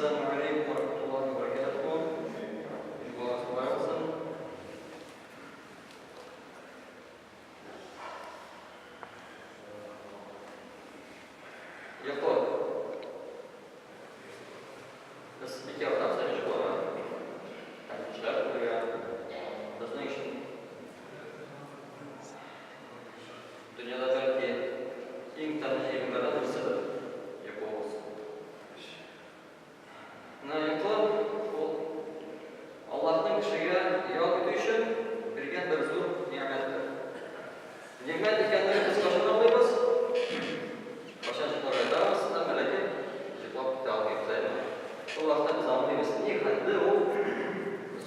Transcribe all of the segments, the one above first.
Әссәламү галәйкүм вә рахматуллаһи вә бәрәкәтүһ. Җомгаларыгыз мөбарәк булсын. Йокы. Без бик яратабыз әле йокларга. Һәм кешеләр күрергә. Безнең өчен дөньяда бәлки иң тәмле әйберләрдән берседер йокыбыз. Менә йокы ул Аллаһның кешегә ял итү өчен биргән бер зур нигъмәттер. Нигъмәт икәнлеген без кайчан аңлыйбыз? Кайчан йокларга ятабыз, әмма ләкин йоклап китә алмыйбыз, әйеме? Шул вакытта без аңлыйбыз, ни хәтле ул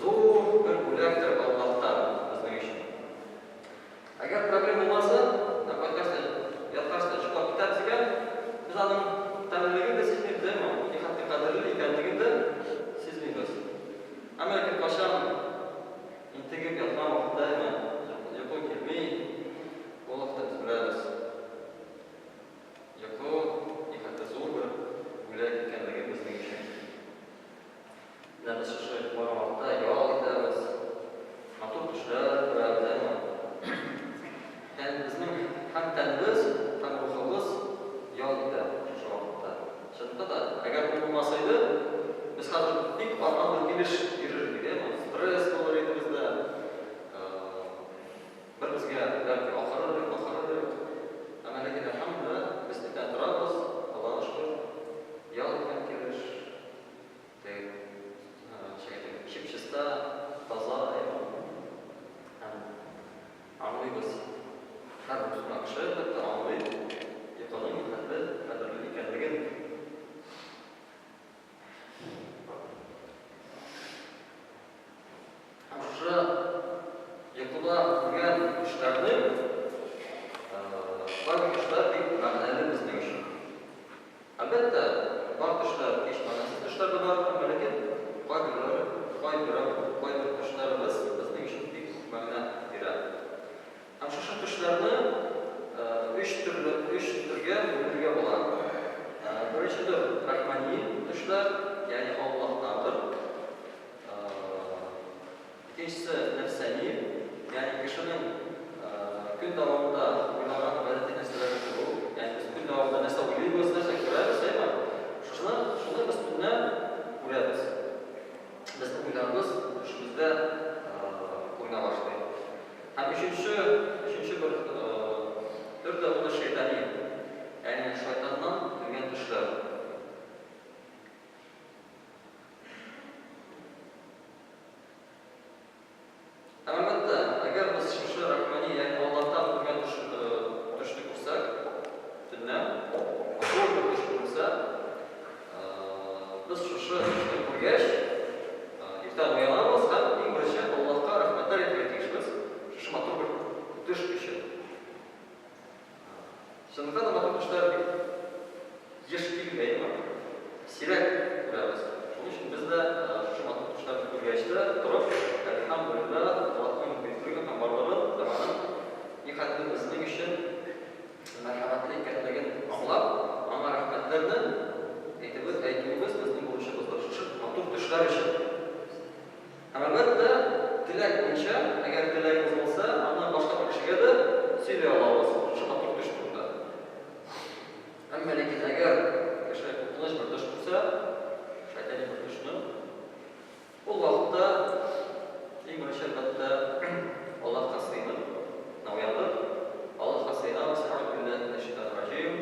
зур бер бүләктер Аллаһтан безнең өчен. Әгәр проблем булмаса, менә кайткач та, яткач та йоклап китәбез икән, без аның тәмлелеген дә сизмибез, әйеме? Нихәтле кадерле икәнлеген дә сизмибез. Әмма ләкин кайчан интегеп яткан вакытта, әйеме, йокы килми, ул вакытта без беләбез, йокы нихәтле зур бер бүләк икәнлеген безнең өчен. Менә без шушы йоклаган вакытта ял итәбез, матур төшләр күрәбез, әйеме? Һәм безнең һәм тәнебез, һәм рухыбыз ял итә шушы вакытта. Чынлыкта да, әгәр ул булмаса иде, без хәзер бик арган бер килеш йөрер идек, әйеме? Стресс булыр иде бездә, бер безгә бәлки акырыр идек, бакырыр идек. Әмма ләкин, әлхәмдүлилләһ, без иртән торабыз, Аллага шөкер, ял иткән килеш. Теге, ничек әйтим, чип-чиста, таза һәм аңлыйбыз. Һәр мөселман кеше, әлбәттә, аңлый йокының нихәтле кадерле икәнлеген. Һәм шушы йокыда күргән төшләрнең кайбер төшләр бик мәгънәле безнең өчен. Әлбәттә, бар төшләр һич мәгънәсез төшләр дә бар, әмма ләкин кайберләре, кайберәү, кайбер төшләребез безнең өчен бик күп мәгънә бирә. Һәм шушы төшләрне өч төрле, өч төргә бүлергә була. Беренче төр, рахмани төшләр, ягъни Аллаһтандыр. Икенчесе, нәфсани, ягъни кешенең көн дәвамында уйлаган гадәти нәрсәләрне күрү, ягъни без көн дәвамында нәрсә уйлыйбыз, нәрсә күрәбез, әйеме? Шушыны, шуны без төнлә күрәбез. Безнең уйларыбыз төшебездә күренә башлый. Һәм өченче, өченче бер төр дә ул шайтани, ягъни шайтаннан килгән төшләр. Һәм әлбәттә, әгәр без шушы рахмани, ягъни Аллаһтан күргән төш, төшне күрсәк, төнлә, матур бер төш күренсә, без шушы төшне күргәч, иртән уянабыз һәм иң беренче Аллаһка рәхмәтләр әйтергә тиешбез шушы матур бер төш өчен. Чынлыкта да матур төшләр бик еш килми, әйеме? Сирәк күрәбез. Шуның өчен без дә шушы матур төшләрне күргәч тә, торып, әлхәмдүлилләһ, Аллаһның бөеклеген һәм барлыгын һәм аның нихәтле безнең өчен мәрхәмәтле икәнлеген аңлап, аңа рәхмәтләрне әйтүебез, әйтүебез безнең бурычыбыздыр. Шушы матур төшләр өчен. Һәм, әлбәттә, теләк буенча, әгәр теләгебез булса, аны башка бер кешегә дә сөйли алабыз, шушы матур төш турында. Әмма ләкин әгәр кеше куркыныч бер төш күрсә, шайтани бер төшне, ул вакытта иң беренче, әлбәттә, Аллаһка сыенып, менә уяндык, Аллаһка сыенабыз, Әгъүзу биллаһи минәш-шәйтанир-раҗим,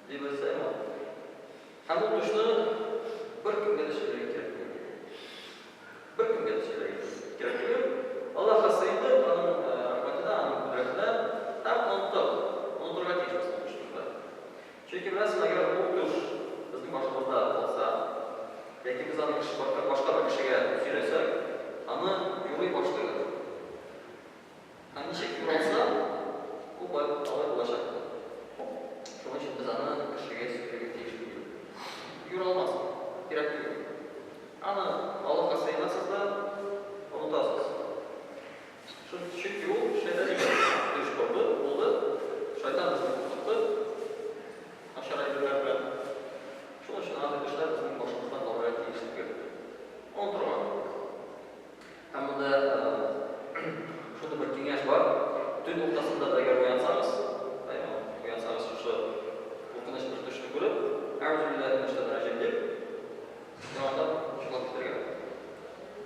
дибез, әйме? Һәм ул төшне беркемгә дә сөйләргә кирәк түгел. Беркемгә дә сөйләргә кирәк түгел. Аллаһка сыендык, аның рәхмәтенә, аның кодрәтенә һәм оныттык. Онытырга тиешбез ул төш турында. Чөнки беләсезме, әгәр ул төш безнең башыбызда калса, яки без аны башка бер кешегә сөйләсәк, аны юрый башлыйлар. Һәм ничек юралса, ул алай булачак та. Шуның өчен без аны кешегә сөйләргә тиеш түгел. Юралмас, кирәк түгел. Аны Аллаһка сыенасыз да, онытасыз. Чөнки ул шайтан икән. Төш корды, булды. Шайтан безне куркытты начар әйберләр белән. Шуның өчен андый төшләр безнең башыбызда. Төн уртасында да әгәр уянсагыз, әйме, уянсагыз шушы куркыныч бер төшне күреп, Әгъузу биллаһи минәш шайтанир раҗим дип, яңадан йоклап китәргә.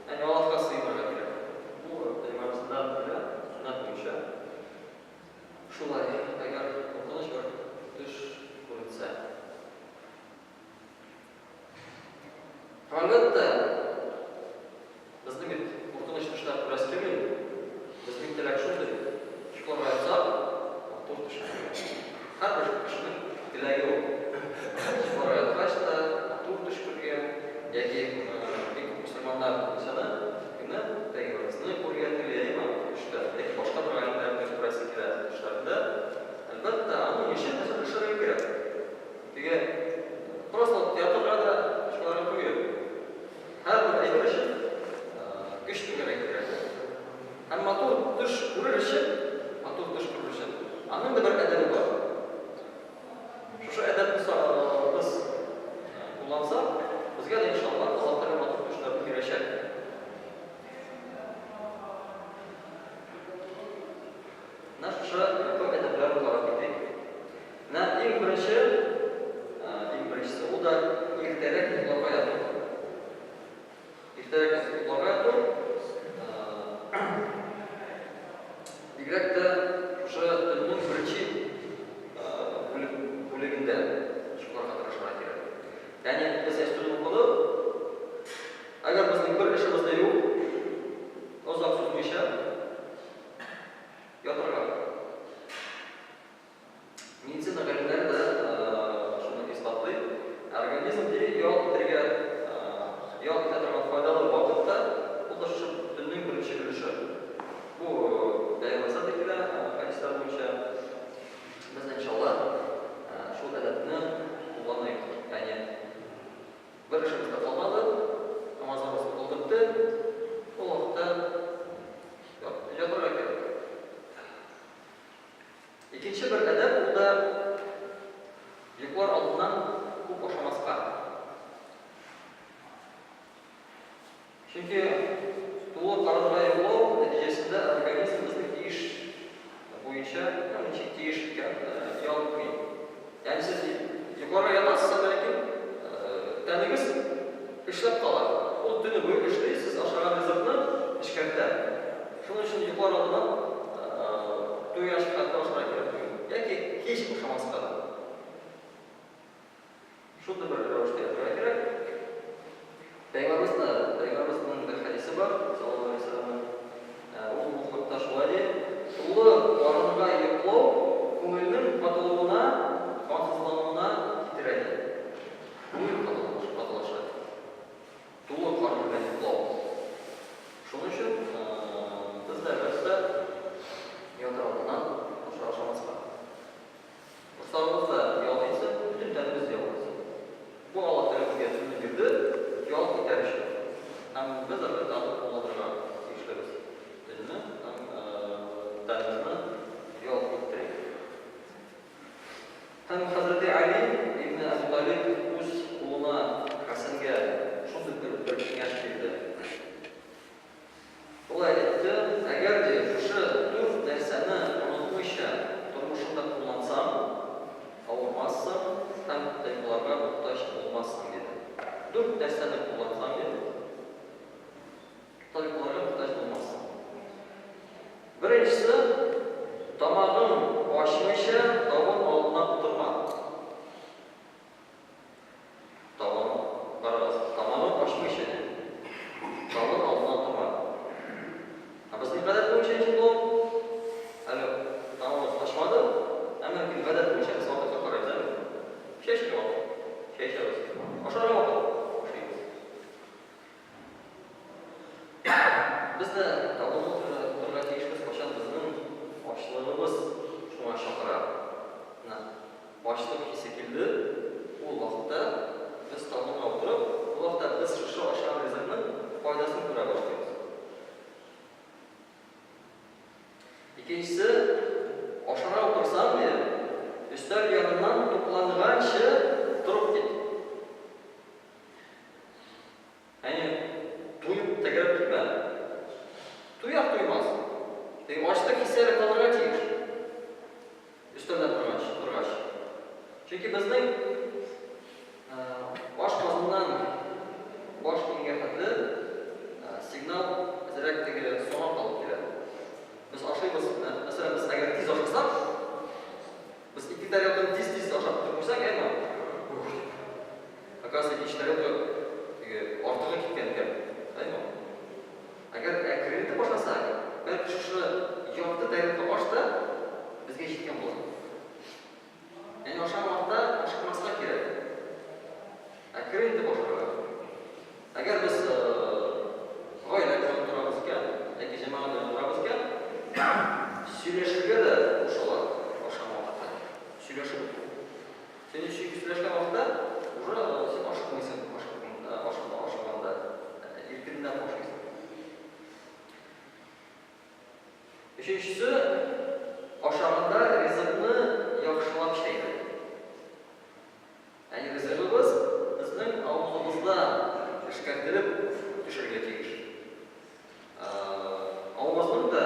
Ягъни Аллаһка сыенырга кирәк. Бу пәйгамбәребездән килә, сөннәт буенча. Шулай, әгәр куркыныч бер төш күренсә. Әлбәттә, безнең бит куркыныч төшләр күрәсе килми. Безнең теләк шундый, йокларга ятсак, матур төш күрергә. Һәрбер кешенең теләге ул. Йокларга яткач та, матур төш күрергә, яки бик күп мөселманнар нәрсәне, кемне, пәйгамбәребезне күрергә тели, әйеме, төштә, яки башка бер галимнәрне күрәсе килә төшләрендә. Әлбәттә, аның өчен нәрсәдер эшләргә кирәк. Теге просто ятырга да чыгарга түгел. Һәрбер әйбер өчен көч түгәргә кирәк. Һәм матур төш күрер өчен, матур төш күрер өчен, аның да бер әдәбе бар. Шушы әдәпне без куллансак, безгә дә иншалла Аллаһ Тәгалә матур төшләрне бирәчәк. Менә шушы йокы әдәпләрен карап китик. Менә иң беренче, иң беренчесе ул да иртәрәк йокларга яту. Иртәрәк йокларга яту. Бигрәк тә шушы төннең беренче бүлегендә йокларга тырышырга кирәк. Ягъни без ястүне укыдык. Әгәр безнең бер эшебез дә юк, озак сузмыйча ятырга. Медицина галимнәре дә шуны исбатлый. Организм ди ял итәргә, ял итә торган файдалы вакыт та, ул да шушы төннең беренче өлеше. Бу бәяләнсә дә килә, хәдисләр буенча. Без, иншалла, шул әдәпне кулланыйк. Ягъни бер эшебез дә калмады, намазларыбыз укылып бетте, ул вакытта ятырга кирәк. Икенче бер әдәп, ул да йоклар алдыннан күп ашамаска. Чөнки тулы карынга йоклау нәтиҗәсендә организм безнең тиеш буенча, ну, ничек тиеш икән, ял итми. Ягъни сез йокларга ятасыз, әмма ләкин тәнегез эшләп кала. Ул төне буе эшли, сез ашаган ризыкны эшкәртә. Шуның өчен йоклар алдыннан туйганчы хәтле ашарга кирәк түгел. Яки һич ашамаска да. Шундый бер рәвештә ятырга кирәк. Пәйгамбәребезне, пәйгамбәребезнең бер хәдисе бар, саллаллаһу алейһи ва сәлләмнең. Ул бу хакта шулай ди, Тулы карынга йоклау күңелнең катылуына, кансызлануына китерә, ди. Күңел катылаша, ди. Тулы карын белән йоклау. Шуның өчен без дә, әлбәттә, ятар алдыннан ашамаска. Корсагыбыз да ял итсен, бөтен тәнебез ял итсен. Бу Аллаһ Тәгалә безгә төнне бирде, ял итәр өчен. Һәм без, әлбәттә, аны кулланырга тиешлебез. Төнне һәм тәнебезне ял иттерик. Һәм хәзрәти Али ибне Әбү Талиб үз улына Хәсәнгә шундый бер киңәш бирде. Ул әйтте, Әгәр, ди, шушы дүрт нәрсәне онытмыйча тормышыңда куллансаң, авырмассың һәм табибларга мохтаҗ булмассың, диде. Дүрт нәрсәне куллансаң, диде, табибларга мохтаҗ булмассың. Беренчесе, тамагың ачмыйча табын алдына утырма. Табын, карагыз, тамагын ачмыйча ди. Табын алдына утырма. Ә безнең гадәт буенча ничек була ул? Әле тамагыбыз ачмады, әмма ләкин гадәт буенча без вакытка карыйбыз, әйеме? Чәй эчәргә вакыт, чәй эчәбез. Ашарга вакыт, ашыйбыз. Без дә табынга утырырга тиешбез, кайчан безнең ачлыгыбыз шуңа чакыра. Менә ачлык хисе килде, ул вакытта без табынга утырып, ул вакытта без шушы ашаган ризыкның файдасын күрә башлыйбыз. Икенчесе, ашарга утырсаң, ди, өстәл яныннан тукланганчы торып кит. Әни, туеп тәгәрәп китмә. Туяр туймас. Теге ачлык хисе әле калырга тиеш. Чөнки безнең аш казыннан баш миңгә хәтле сигнал әзрәк теге соңа калып килә. Без ашыйбыз, мәсәлән, без әгәр тиз ашасак, без ике тарелканы тиз-тиз ашап бетереп куйсак, әйме? Ух дип. Оказывается, икенче тарелка теге артыгы киткән икән. Әйме? Әгәр әкрен итеп ашасак, бәлки шушы ярты тарелка аш та безгә җиткән булыр. Яни ашаган вакытта ашыкмаска кирәк. Әкрен итеп ашарга. Әгәр без гаилә белән утырабыз икән, яки җәмәгать белән утырабыз икән, сөйләшергә дә кушыла ашаган вакытта. Сөйләшеп утыру. Син чөнки сөйләшкән вакытта уже син ашыкмыйсың, ашаганда, иркенләп ашыйсың. Өченчесе, ашаганда ризыкны яхшылап чәйнә. Ягъни ризыгыбыз безнең авызыбызда эшкәртелеп төшәргә тиеш. Авызның да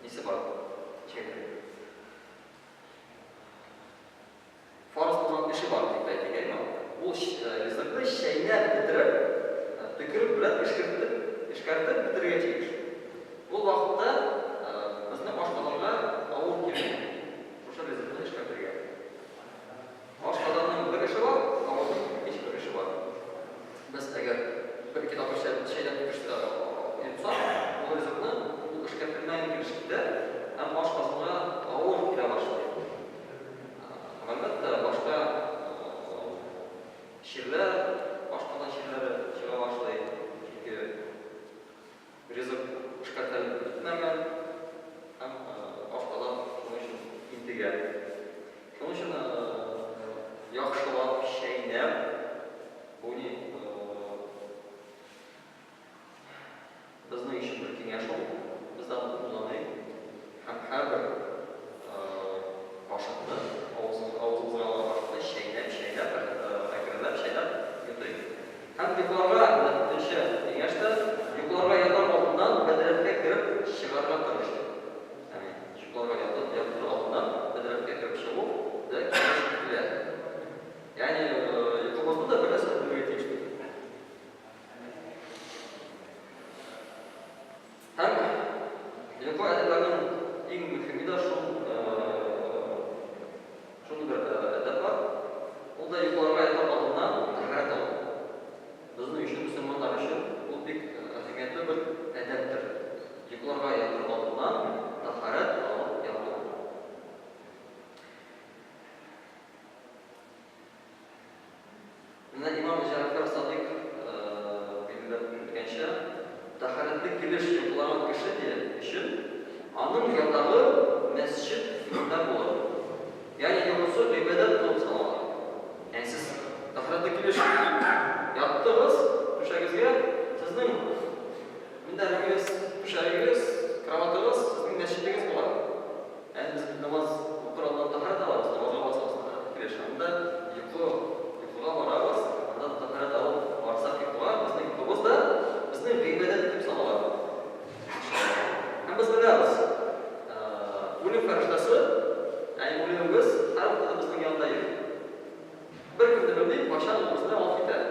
нисе бар, ничек әйтергә? Фарыз булган эше бар, дип әйтик, әйме? Ул ризыкны чәйнәп бетереп, төкерек белән эшкертеп, эшкәртеп бетерергә тиеш. Ул вакытта безнең ашказанга авыр килми шушы ризыкны эшкәртергә. Ашказанның бер эше бар, авызның икенче бер эше бар. Без әгәр бер-ике тапкыр чәйнәп йотсак, ул ризыкны ул эшкәртелмәгән килеш китә һәм ашказанга авыр килә башлый. Һәм әлбәттә, башка чирләр, ашказан чирләре чыга башлый, чөнки ризык эшкәртелеп бетмәгән һәм ашказан шуның өчен интегә. Шуның өчен яхшылап чәйнәп, бу ни, Безнең өчен бер киңәш ул, без аны кулланыйк һәм һәрбер кашыкны, авызыбызга алган кашыкны чәйнәп-чәйнәп, әкренләп чәйнәп йотыйк. Һәм йокларга, менә дүртенче киңәш тә, йокларга ятар алдыннан бәдрәфкә кереп чыгарга тырышыйк. Ягъни йокларга ятып, ятыр алдыннан бәдрәфкә кереп чыгу да киңәш ителә. Ягъни йокыбызны да бер нәрсә бүлергә тиеш түгел. Һәм йокы әдәпләренең иң мөһиме дә шул, шундый бер әдәп бар. Ул да йокларга ятар алдыннан тәһарәт алу. Безнең өчен, мөселманнар өчен ул бик әһәмиятле бер әдәптер. Йокларга ятыр алдыннан тәһарәт алып яту. Менә имам Җәгъфәр Садыйк билгеләп үткәнчә, тәһарәтле килеш йоклаган кеше ди өчен аның ятагы мәсҗед хөкемендә булыр. Ягъни йокысы гыйбадәт булып санала. Ягъни сез тәһарәтле килеш яттыгыз түшәгезгә, сезнең мендәрегез, түшәгегез, кроватыгыз сезнең мәсҗедегез була. Ә без бит намаз укыр алдыннан тәһарәт алабыз, намазга басабыз тәһарәтле килеш. Анда йокы, йокыга барабыз, анда да тәһарәт алып барсак йокыга, безнең йокыбыз да безнең гыйбадәт итеп санала. Иншалла. Һәм без беләбез, үлем фәрештәсе, ягъни үлемебез һәрвакытта да безнең янда йөри. Беркем дә белми, кайчан ул безне алып китәр.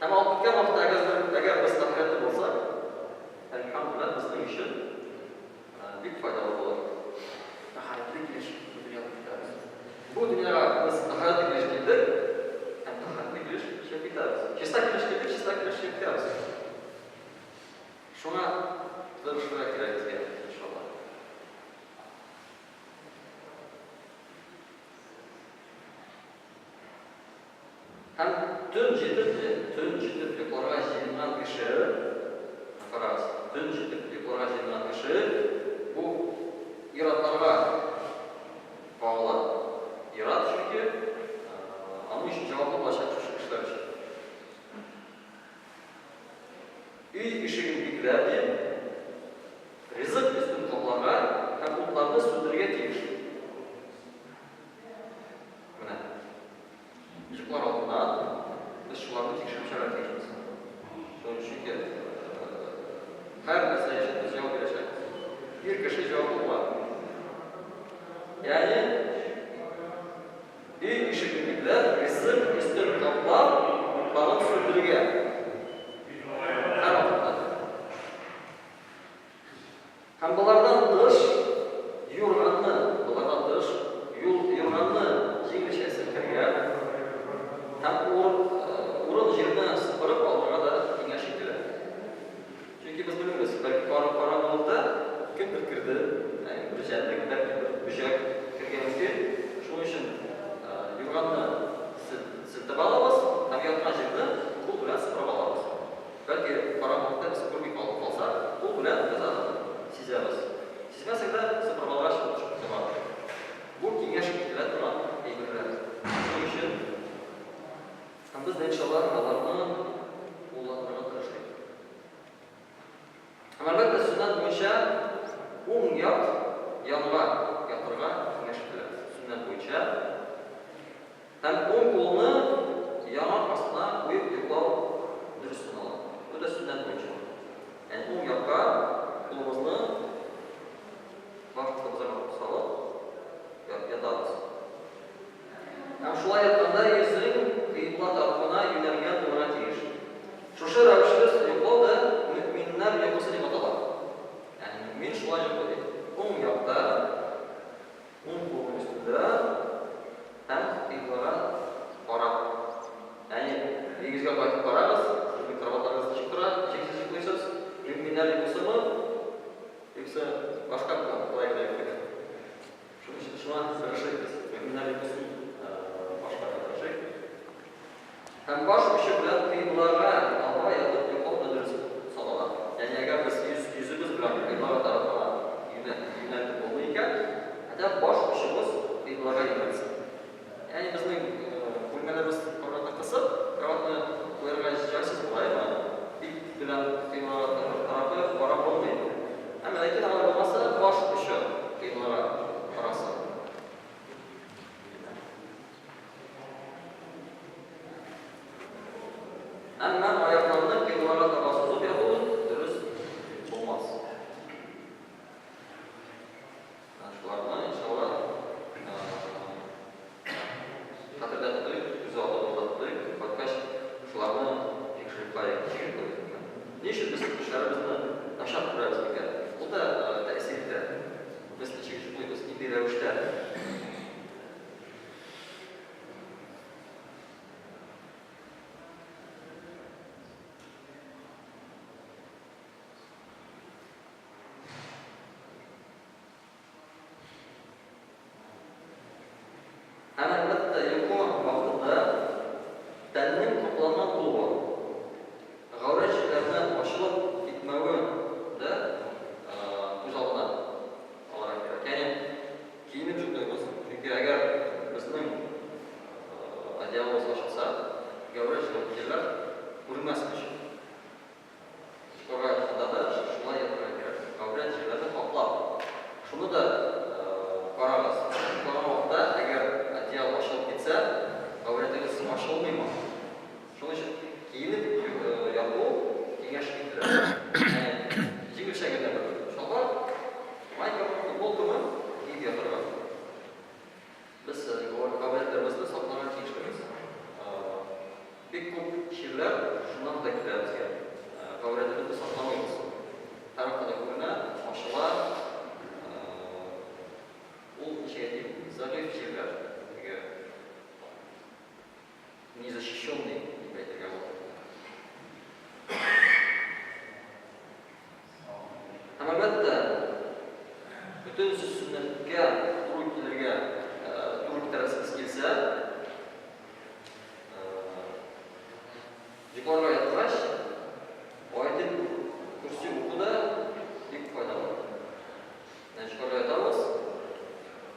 Һәм алып киткән вакытта әгәр без тәһарәтле булсак, әлхәмдүлилләһ, безнең өчен Бик файдалы булыр. Тәһарәтле килеш бу дөньядан китәбез. Бу дөньяга без тәһарәтле килеш килдек һәм тәһарәтле килеш чыгып китәбез. Чиста килеш килдек, чиста килеш чыгып китәбез. Шуңа тырышырга кирәк безгә, иншалла. Һәм төн җитеп, төн җитеп йокларга җыенган кеше, карагыз, төн җитеп йокларга җыенган кеше бу ир-атларга кагыла. Ир-ат чөнки аның өчен җаваплы булачак шушы кешеләр өчен. Өй ишеген бикләп, дип, ризык өстен капларга һәм утларны сүндерергә тиеш. Менә йоклар алдыннан без шуларны тикшереп чыгарга тиешбез. Шуның чөнки һәр нәрсә өчен без җавап бирәчәкбез. Ир кеше җаваплы була. Ягъни билгеләп, ризык өстен каплап, утларын сүндерергә. Һәрвакытта. Һәм болардан тыш, юрганны, болардан тыш, юл, юрганны җиңелчә селкергә һәм ур, урын-җирне сыпырып алырга да киңәш ителә. Чөнки без белмибез, бәлки кара караңгылыкта кемдер керде, ягъни бер җәнлек, бәлки бер бөҗәк кергән мөмкин. Шуның өчен юрганны селтеп алабыз һәм яткан җирне кул белән сыпырып алабыз. Бәлки караңгылыкта без күрми калып калсак, кул белән без аны сизәбез. Сизмәсәк тә, сыпырып алгач, ул төшеп китә барыбер. Бу киңәш ителә торган әйберләр. Шуның өчен һәм без дә, иншалла, аларны кулланырга тырышыйк. Һәм, әлбәттә, сөннәт буенча уң як янга ятырга киңәш ителә. Сөннәт буенча. Һәм уң кулны яңак астына куеп йоклау дөрес санала. Бу да сөннәт буенча. Ягъни уң якка кулыбызны баш астыбызга салып ятабыз. Һәм шулай ятканда йөзең кыйбла тарафына юнәлгән булырга тиеш. Шушы рәвешле йоклау да мөэминнәр йокысы дип атала. Ягъни мөэмин шулай йоклый. Уң якта, уң кулының өстендә һәм кыйблага карап. Ягъни өегезгә кайтып карагыз, сезнең кроватьларыгыз ничек тора, ничек сез йоклыйсыз, мөэминнәр йокысымы, юкса башка болай гына йоклыйсызмы? Шуның өчен шуңа тырышыйк без, мөэминнәр йокысын башкарырга тырышыйк. Һәм баш очы белән кыйблага таба ятып йоклау да дөрес санала. Ягъни әгәр без йөз, йөзебез белән кыйблага тарафына юнәлтеп булмый икән, хәтта баш очыбыз кыйблага юнәлсен. Ягъни безнең бүлмәләребез кроватьны кысып, кроватьны куярга җайсыз була, әйеме? Бит белән кыйблага тарафы карап булмый. Әмма ләкин алай булмаса, баш очы кыйблага карасын. Әмма аякларны кыйблага таба сузып яту дөрес булмас. Менә шуларны, иншалла, хәтердә тотыйк, күз алдыбызда тотыйк, кайткач, шуларны тикшереп карыйк, ничек йоклыйбыз микән? Ни өчен без төшләребезне начар күрәбез микән? Ул да тәэсир итә. Без ничек йоклыйбыз, нинди рәвештә? Һәм, әлбәттә, йокы вакытында тәннең капланган булуы, гаурәт җирләренә ачылып китмәве дә күз алдына алырга кирәк. Ягъни, киенеп йоклыйбыз, чөнки әгәр безнең одеялыбыз ачылса, гаурәт җирләр күренмәсен өчен. Йокларга ятканда да шулай ятарга кирәк. Гаурәт җирләрне каплап. Шуны да карагыз, йоклаган вакытта, әгәр одеял ачылып китсә, гаурәтегез ачылмыймы? Шуның өчен киенеп яту киңәш ителә. Ягъни җиңелчә генә бер чалбар, майкамы, футболкамы киеп ятарга. Без гаурәтләребезне сакларга тиешлебез. Бик күп чирләр шуннан да килә безгә. Гаурәтебезне сакламыйбыз. Һәрвакытта да күренә, ачыла. Ул, ничек әйтим, зәгыйфь чирләр. Теге незащищенный дип әйтергә була. Һәм, әлбәттә, бөтенесе сөннәткә туры килергә, туры китерәсебез килсә, йокларга яткач, Аятел Көрси уку да бик файдалы. Менә йокларга ятабыз,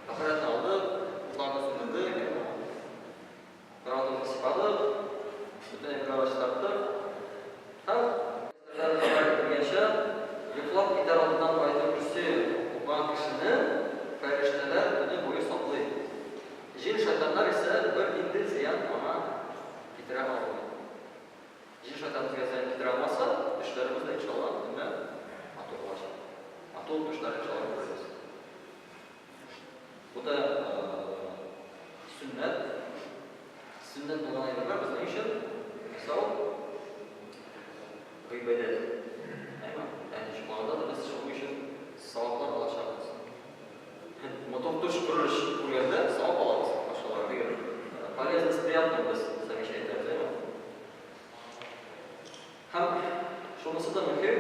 тәһарәтне алдык, утларны сүндердек, Кроватыбызны сыйпадык, бөтен әйберләрне чистарттык һәм, Хәдисләрдә хәбәр ителгәнчә, йоклап китәр алдыннан Аятел Көрси укыган кешене фәрештәләр төне буе саклый. Җен-шайтаннар исә бернинди зыян аңа китерә алмый. Җен-шайтан безгә зыян китерә алмаса, төшләребез дә, иншалла, төнлә матур булачак. Матур төшләр, иншалла, күрербез. Бу да сөннәт. Сөннәт булган әйберләр безнең өчен нәрсә ул? Гыйбадәт. Әйме? Ягъни йоклаганда да без шуның өчен саваплар алачакбыз. Матур төш күрер өчен күргәндә савап алабыз, башкалар түгел. Полезно с приятным без замечать итәбез, әйме? Һәм шунысы да мөһим,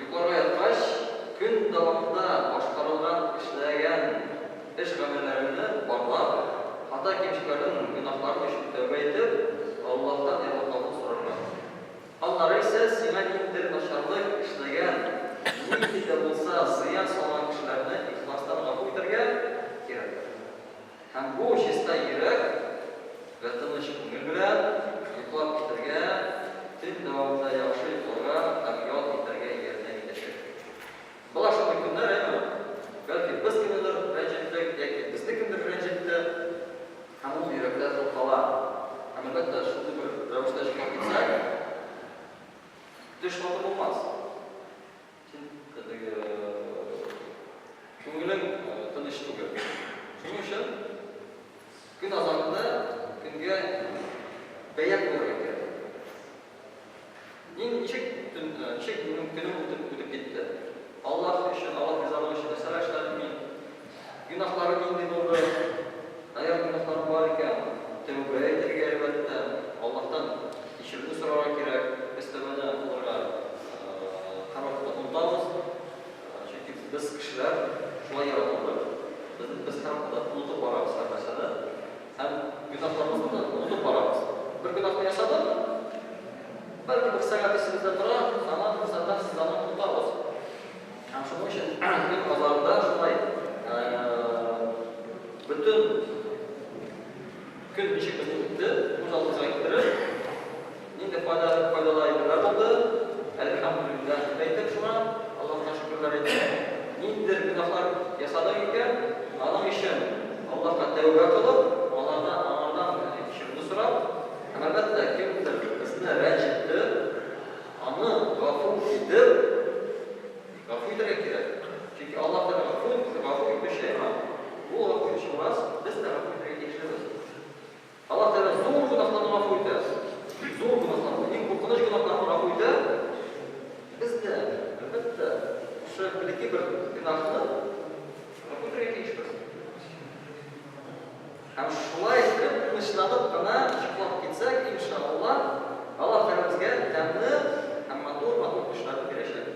йокларга яткач, көн дәвамында башкарылган, эшләгән эш-гамәлләреңне барлап, хата-кимчекләрнең, гөнаһларың өчен тәүбә итеп, Аллаһтан ярлыкауны сорарга. Аннары исә сиңа ниндидер начарлык эшләгән, нинди дә булса зыян салган кешеләрне ихластан гафу итәргә кирәк. Һәм бу чиста йөрәк вә тыныч күңел белән йоклап китәргә, төн дәвамында яхшы йокларга һәм ял итәргә ярдәм итәчәк. Була шундый көннәр, әйме? Бәлки без кемнедер рәнҗеттек яки безне кемдер рәнҗетте, һәм ул йөрәктә торып кала. Һәм, әлбәттә, шундый бер рәвештә йоклап китсәк, төш матур булмас. Син теге күңелең тыныч түгел. Шуның өчен көн азагында көнгә бәя куярга кирәк. Мин ничек төн, ничек минем көнем үтеп үтеп китте? Аллаһ өчен, Аллаһ ризалыгы өчен нәрсәләр эшләдем мин? Гөнаһларым нинди булды? Әгәр гөнаһларым бар икән, тәүбә итәргә, әлбәттә, Аллаһтан кичерүне сорарга кирәк. Без тәүбәне кылырга һәрвакытта онытабыз. Чөнки без кешеләр шулай яратылдык. Без, без һәрвакытта онытып барабыз һәр нәрсәне. Һәм гөнаһларыбызны да онытып барабыз. Бер гөнаһны ясадык, бәлки бер сәгать исебездә тора, аннан бер сәгатьтән соң аны онытабыз. Һәм шуның өчен көн азагында шулай бөтен көн ничек безнең үтте, күз алдыбызга китереп, нинди файда, файдалы әйберләр булды, әлхәмдүлилләһ дип әйтеп шуңа, Аллаһка шөкерләр әйтеп, ниндидер гөнаһлар ясадык икән, аның өчен Аллаһка тәүбә кылып, алардан, аңардан кичерүне сорап, һәм әлбәттә, кемдер безне рәнҗетте, Аны гафу итеп, гафу итәргә кирәк. Чөнки Аллаһ Тәгалә гафу, гафу итүче, ул гафу итүче булгач, без дә гафу итәргә тиешлебез. Аллаһ Тәгалә зур гөнаһларны гафу итә. Зур гөнаһларны, иң куркыныч гөнаһларны гафу итә. Без дә, әлбәттә, шушы бәләкәй бер гөнаһны гафу итәргә тиешбез. Һәм шулай итеп, тынычланып кына йоклап китсәк, иншалла, Аллаһ Тәгалә безгә тәмле һәм матур-матур төшләрне бирәчәк.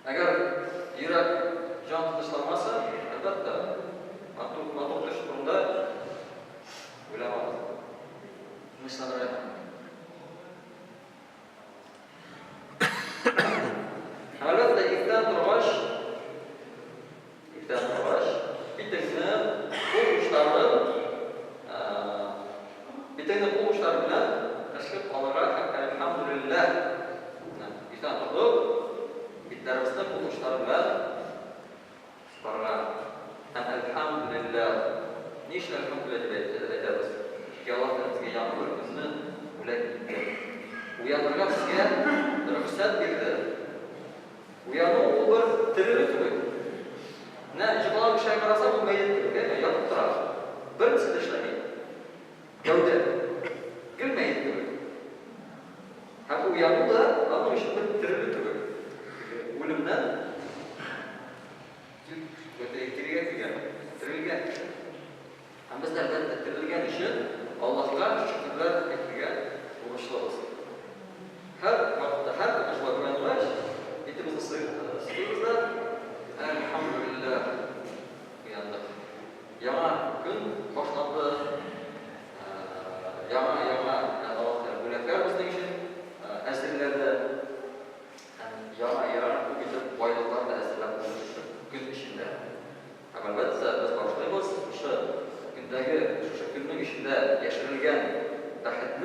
Әгәр йөрәк, җан тынычланмаса, әлбәттә, матур, матур төш турында уйламагыз. Тынычланырга кирәк. Һәм әлбәттә, иртән торгач, Иртән торгач, битеңне кул учлары битеңне кул учлары белән ышкып алырга һәм Әлхәмдүлилләһ. Иртән тордык, битләребезне кул учлары белән сыпарга һәм Әлхәмдүлилләһ. Ни өчен Әлхәмдүлилләһ дип әйтәбез? Чөнки Аллаһ Тәгалә безгә яңа бер көнне бүләк итте. Уянырга безгә рөхсәт бирде. Уяну ул бер терелү кебек. Менә йоклаган кешегә карасаң, ул мәет кебек, әйме, ятып тора. Бернәрсә дә эшләми. Гәүдә. Гел мәет кебек. Һәм уяну да аның өчен бер терелү кебек. Үлемнән кирегә килгән, терелгән кеше. Һәм без дә, әлбәттә, терелгән өчен Аллаһка шөкерләр әйтергә бурычлыбыз. Һәр вакытта, һәр көнне шулай уянгач, битебезне сыйпыйбыз да, Әлхәмдүлилләһ, уяндык. Яңа көн башланды, яңа-яңа Аллаһ Тәгалә бүләкләр безнең өчен әзерләде һәм яңа-яңа күп итеп байлыклар да әзерләп куйды шушы көн эчендә. Һәм, әлбәттә, без башлыйбыз шушы көндәге, шушы көннең эчендә яшерелгән бәхетне.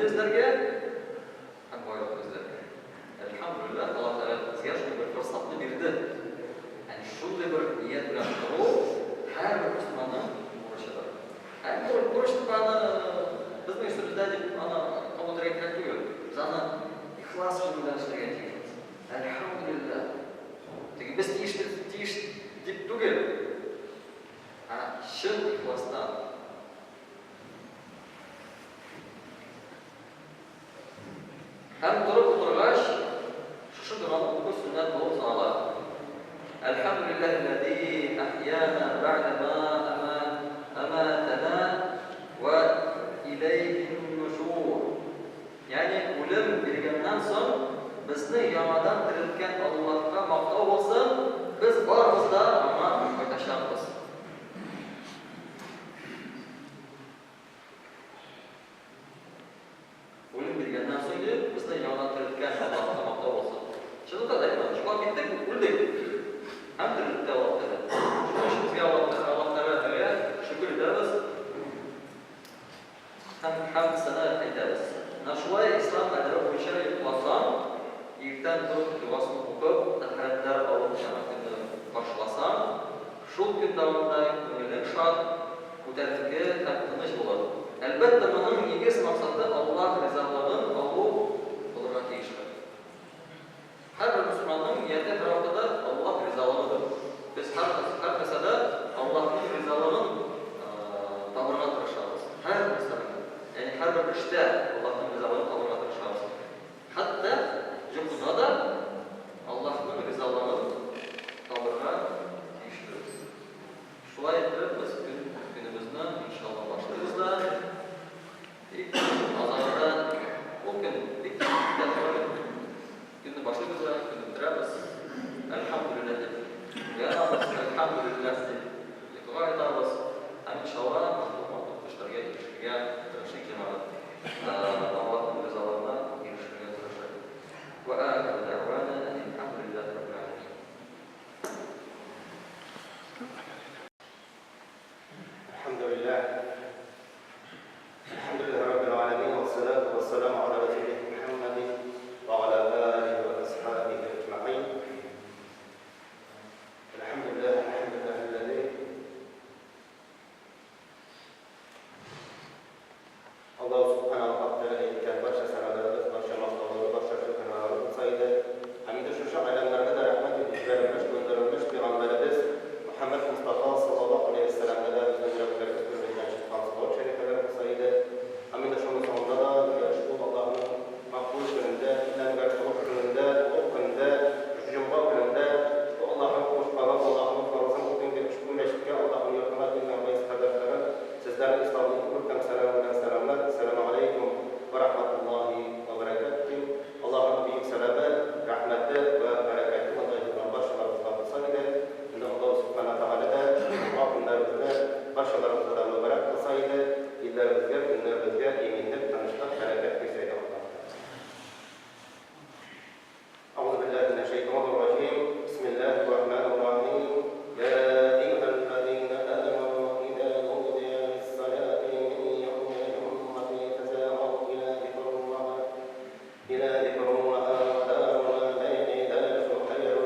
Әлхәмдүлилләһи ләзи әхьяна бәгъдә ма әматәна вә иләйһин нушур. Ягъни үлем биргәннән соң безне яңадан терелткән Аллаһка мактау булсын, без барыбыз да Аңа кайтачакбыз. Үлем биргәннән соң дип, безне яңадан терелткән Аллаһка мактау булсын. Чынлыкта да, иман, йоклап киттек, үлдек. Һәм терелтте Аллаһ Тәгалә. Шуның өчен безгә Аллаһ Аллаһ Тәгаләгә шөкер итәбез һәм хәмд-сәна әйтәбез. Менә шулай ислам әдәбе буенча йокласаң, иртән торып догасын укып, тәһарәтләр алып яңа көнне каршыласаң, Шул көн дәвамында күңелең шат, күтәренке һәм тыныч булыр. Әлбәттә, моның нигез максаты Аллаһ ризалыгын алу булырга тиештер. Һәрбер мөселманның нияте һәрвакытта Аллаһ ризалыгыдыр. Без һәр нәрсәдә Аллаһның ризалыгын табырга тырышабыз. Һәр нәрсәдә, ягъни һәрбер эштә Аллаһның ризалыгын табырга тырышабыз. Хәтта йокыда да Аллаһның ризалыгын табырга тиешлебез. Шулай итеп, без көн көнебезне, иншалла, башлыйбыз да, тик азагында ул көн бик тиз үтә торган көн. Көнне башлыйбыз да, көнне бетерәбез. Әлхәмдүлилләһ дип уянабыз, әлхәмдүлилләһ дип йокыга ятабыз һәм, иншалла, матур-матур төшләргә ирешергә тырышыйк, җәмәгать. Аллаһның ризалыгына ирешергә тырышыйк. Вә ахиру дәгъвана әнил-хәмдүлилләһи раббил галәмин. Әлхәмдүлилләһ. Әлхәмдүлилләһи раббил галәмин вәссәлату вәссәламу аля расулиһи Мухәммәдин вә аля алиһи вә асхабихи әҗмәгыйн. Әлхәмдүлилләһ, әлхәмдүлилләһилләзи Аллаһу Сүбхәнәһү вә Тәгалә әйткән барча сәналарыбыз, барча мактаулары, барча шөкерналары булса иде. Һәм инде шушы галәмнәргә дә рәхмәт итеп җибәрелмеш, гөндәрелмеш пәйгамбәребез Мөхәммәд Мостафа саллаллаһу галәйһи вә сәлләмгә дә безнең йөрәкләребез түреннән чыккан салават шәрифәләр булса иде. Һәм инде шуның соңында да безгә ошбу Аллаһының макбул көнендә, иллә олуг көнендә, олуг көндә, шушы җомга көнендә, ошбу Аллаһының кушканын, Аллаһының фарызын үтим дип ошбу мәчеткә, Аллаһының йортына килгән газиз кардәшләрем, Сезләрне Исламның иң күркәм сәламе белән сәламләп, Әссәламегаләйкүм вә рахматуллаһи вә бәрәкәтүһ дим. Аллаһының бөек сәламе, рәхмәте вә бәрәкәте монда җыелган барчаларыбызга булсын иде. Инде Аллаһу Сүбхәнә Тәгалә дә җомга көннәребезне барчаларыбызга да мөбарәк кылса иде, илләребезгә, көннәребезгә иминлек, тынычлык, бәрәкәт бирсә иде Аллаһ Тәгалә. أعوذ بالله من الشيطان الرجيم بسم الله الرحمن الرحيم يا أيها الذين آمنوا إذا نودي للصلاة من يوم الجمعة فسعوا إلى ذكر الله إلى ذكر الله وذروا البيع ذلكم خير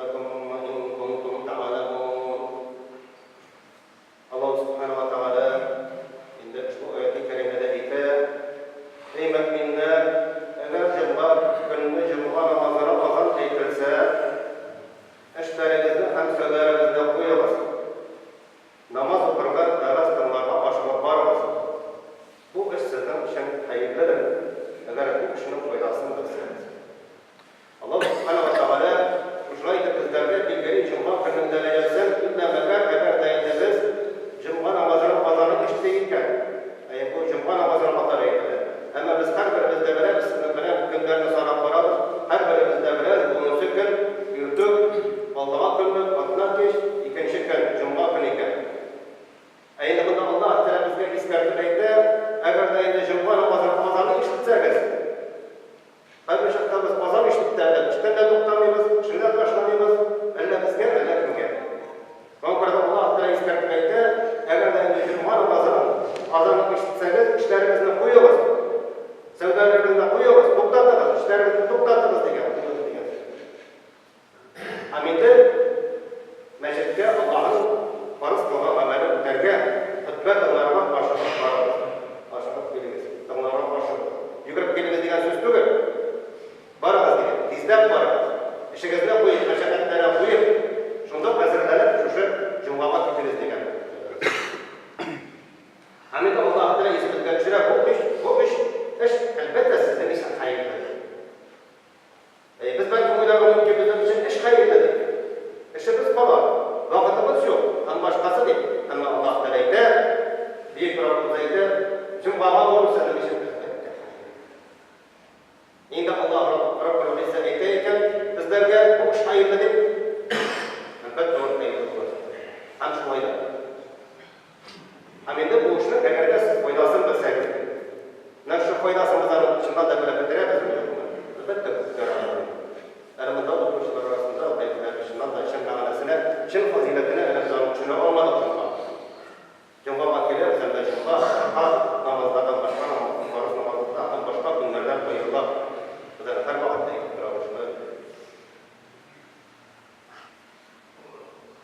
لكم إن كنتم تعلمون Аллаһ Сүбхәнәһү вә Тәгалә инде ошбу аяте кәримәдә әйтә, Әй мөэминнәр, әгәр җомга көнне җомга намазына азан әйтелсә, эшләрегезне һәм сәүдәләрегезне куегыз, намаз укырга, вәгазь тыңларга ашыгып барыгыз. Бу эш сезнең өчен хәерледер, әгәр бу эшнең файдасын белсәгез. Аллаһ Сүбхәнәһү вә Тәгалә шушылай итеп безләргә билгели җомга көненең дәрәҗәсен, иллә мәгәр әгәр дә инде без җомга намазының азаны ишеттек икән, әйе, бу җомга намазының атап әйтелә. Әмма без һәрберебез дә беләбез, сезнең белән көннәрне санап барабыз, һәрберебез дә беләбез, бүгенге көн, иртүк, алдагы көнне, атна кич, икенче көн, җомга көн икән. Ә инде монда Аллаһ Тәгалә безгә искәртеп әйтә, әгәр дә инде җомга намазының азаны ишетсәгез, Кайбер чакта без азан ишетеп тә, эштән дә туктамыйбыз, эшне дә ташламыйбыз, әллә безгә, әллә кемгә.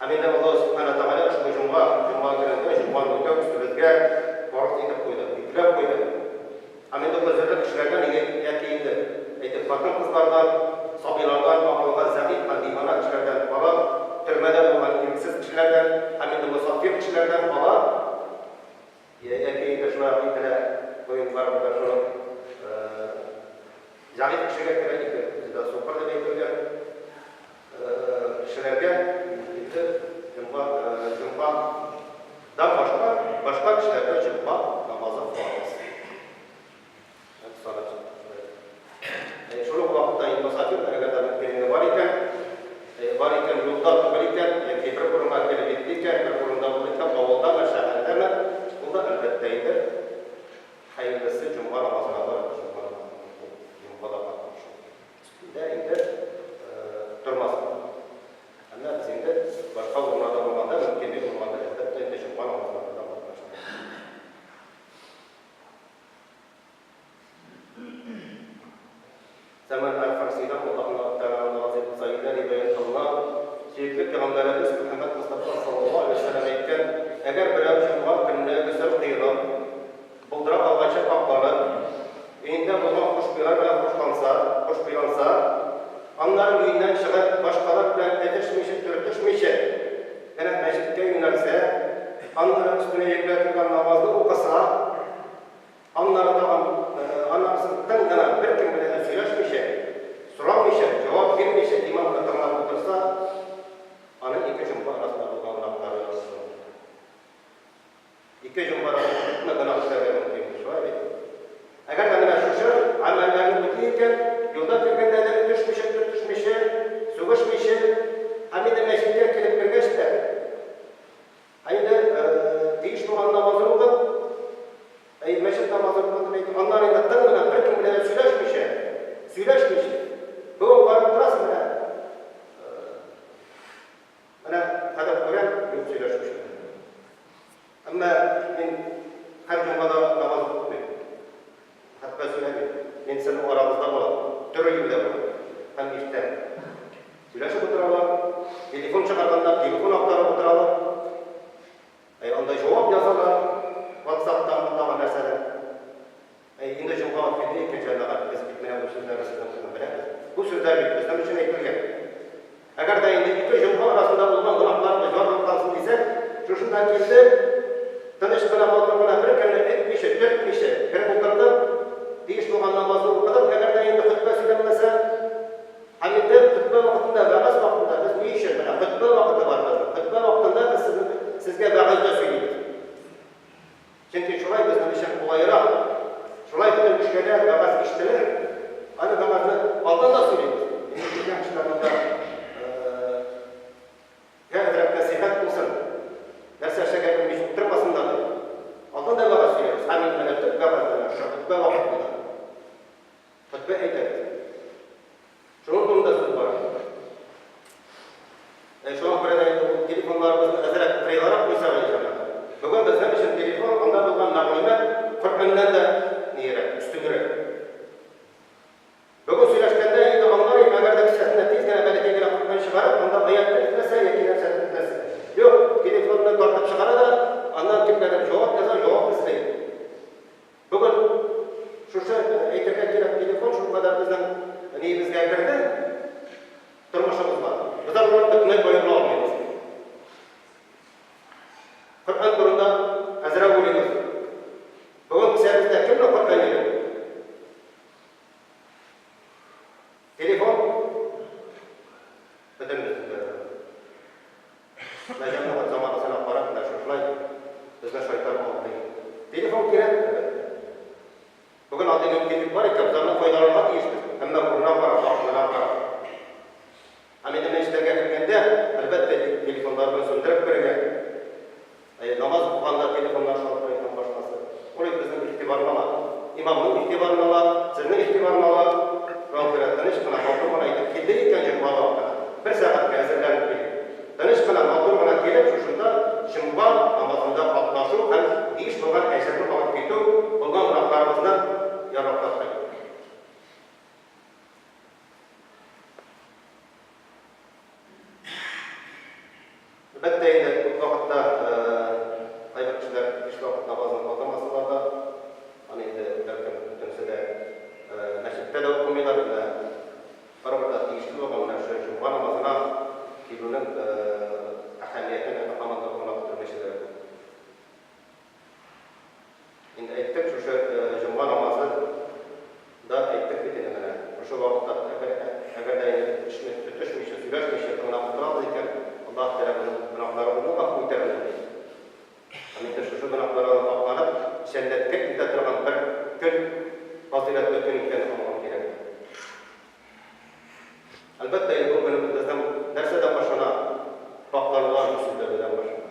Һәм инде Аллаһ Сүбхәнә Тәгалә ошбу җомга, җомга көнендә җомганы үтәү өстебезгә фарыз итеп куйды, йөкләп куйды. Һәм инде гозерле кешеләрдән яки инде, әйтик, хатын-кызлардан, сабыйлардан, акылга зәгыйфь һәм дивана кешеләрдән кала, төрмәдә булган ирексез кешеләрдән һәм инде мосафир кешеләрдән кала, яки инде шулай ук әйтелә, бүген барыбер дә шул зәгыйфь кешегә керә, ике үзе дә сукыр дип әйтелгән. Кешеләргә инде җомга, җомга дан башка, башка кешеләргә җомга намазы фарыз. Санап чыктык. Шул ук вакытта инде мосафир, әгәр дә мөмкинлеге бар икән, бар икән, юлда түгел икән, яки бер урынга килеп җитте икән, бер урында булды икән, авылдамы, шәһәрдәме, ул да, әлбәттә инде, хәерлесе җомга намазына барып, җомга намазын уку, җомгада катнашу. Өстендә инде тормасын. Әмма без инде башка урыннарда булганда, мөмкинлек булганда, әлбәттә инде җомга намазларында катнашабыз. Сәлман әл-Фарсидан, Аллаһ Тәгалә разый булса иде, риваять кылына, сөекле пәйгамбәребез Мөхәммәд Мостафа саллаллаһу алейһи ва сәлләм әйткән, Әгәр берәү җомга көнне госел коенып, Булдыра алганча пакьланып, өендә булган хушбуйлар белән хушланса, хушбуйланса, аннары өеннән чыгып, башкалар белән этешмичә, төртешмичә генә мәчеткә юнәлсә, аннары өстенә йөкләтелгән намазны укыса, аннары тагын, аннан соң тын гына беркем белән дә сөйләшмичә, сорамыйча, җавап бирмичә имамны тыңлап утырса, аның ике җомга арасында булган гөнаһлары язылыр. Ике җомга арасында күпме гөнаһ эшләргә мөмкин, шулай бит? Әгәр дә менә шушы гамәлләрне үти икән, юлда килгәндә дә өтешмичә, төртешмичә, сүгешмичә, һәм инде мәчеткә килеп кергәч тә, ә инде тиеш булган намазын укып, әй, мәчет намазын укып дип әйтик, аннары инде тын гына беркем белән дә сөйләшмичә, сөйләшмичә, бүген барып торасың менә, Менә хәзер күрәм, юк сөйләшүчеләр. Әмма мин һәр җомгада намаз укымыйм. Хәтта сөйләмим. Мин сезнең арагызда булам, төрле җирдә булам һәм иртән. Сөйләшеп утыралар, телефон чыгарганнар, телефон актарып утыралар. Әй, анда җавап язалар, ватсаптан, тагы нәрсәдән. Әй, инде җомга вакыты килде икән, җәмәгать, без бит менә бу сүзләрне сезнең белән беләбез. Бу сүзләр бит безнең өчен әйтелгән. Әгәр дә инде ике җомга арасында булган гөнаһларны җарлыклансын дисәк, шушында килде, тыныч кына, матур гына, беркемне этмичә, төртмичә кереп утырдык, тиеш булган намазны укыдык, әгәр дә инде хөтбә сөйләнмәсә, һәм инде хөтбә вакытында, вәгазь вакытында без ни өчен, менә хөтбә вакыты бар безнең, хөтбә вакытында без сезгә вәгазь дә сөйлибез. Чөнки шулай безнең өчен кулайрак. Шулай бөтен кешегә дә вәгазь ишетелер. Аны вәгазьне алдан да сөйлибез. Инде килгән кешеләр монда гә әзрәк нәсыйхәт булсын. Нәрсә эшләргә белмичә утырмасыннар дип. Алдан да вәгазь сөйлибез. Һәм инде менә төп вәгазь менә шушы хөтбә вакытында. Хөтбә әйтәбез. Шуның турында сүз бара. Ә шуңа күрә дә инде ул телефоннарыбызны әзрәк кырыйларак куйсак иде, җәмәгать. Бүген безнең өчен телефон, анда булган мәгълүмат Коръәннән дә ниерәк, өстенрәк. Бүген сөйләшкәндә инде аңлар идем, әгәр дә кесәсенә тиз генә бәләкәй генә Коръән чыгарып, анда аятьне эзләсә яки нәрсәне эзләсә. Юк, телефонны тартып чыгара да, аннан кемгәдер җавап яза, җавап эзли. Бүген шушы әйтергә кирәк, телефон шулкадәр безнең ниебезгә керде, тормышыбызга. Без аннан бөтенләй аерыла алмыйбыз. Коръән турында әзрәк уйлыйбыз. Бүген кесәбездә кемнең Коръәне юк? Телефон бөтенебезнең дә. Менә җәмәгать заманасына карап, менә шушылай безне шайтан алдый. Телефон кирәк, әлбәттә. Бүген андый мөмкинлек бар икән, без аннан файдаланырга тиешбез. Әмма урынына карап, вакытына карап. Һәм инде мәчетләргә кергәндә, әлбәттә, телефоннарны сүндереп керергә. Әйе, намаз укыганда телефоннар шалтырый һәм башкасы. Ул бит безнең игътибарны ала. Имамның игътибарын ала, сезнең игътибарны ала. Шуңа күрә тыныч кына, матур гына итеп килдек икән җомга вакытына, бер сәгатькә әзерләнеп килик. Тыныч кына, матур гына килеп. Әлбәттә инде, күп вакытта кайбер кешеләр биш вакыт намазын калдырмасалар да, аны инде бәлкем бөтенесе дә мәчеттә дә укымыйлар, менә барыбер дә тиешле булган менә шушы җомга намазына килүнең әһәмиятен әле һаман да аңлап бетермәүчеләр күп. Инде әйттек, шушы җомга намазы да әйттек бит инде менә. Шушы вакытта әгәр дә инде көтешмичә, сөйләшмичә тыңлап утырабыз икән, Аллаһ Тәгалә безнең гөнаһларыбызны гафу итәр дип. Һәм инде шушы гөнаһлардан пакьланып, җәннәткә илтә торган бер көн, фазыйләтле көн икәнен аңлау кирәк. Әлбәттә инде, бу көн безнең нәрсәдән башлана? Пакьланудан, гөселләнүдән башлана.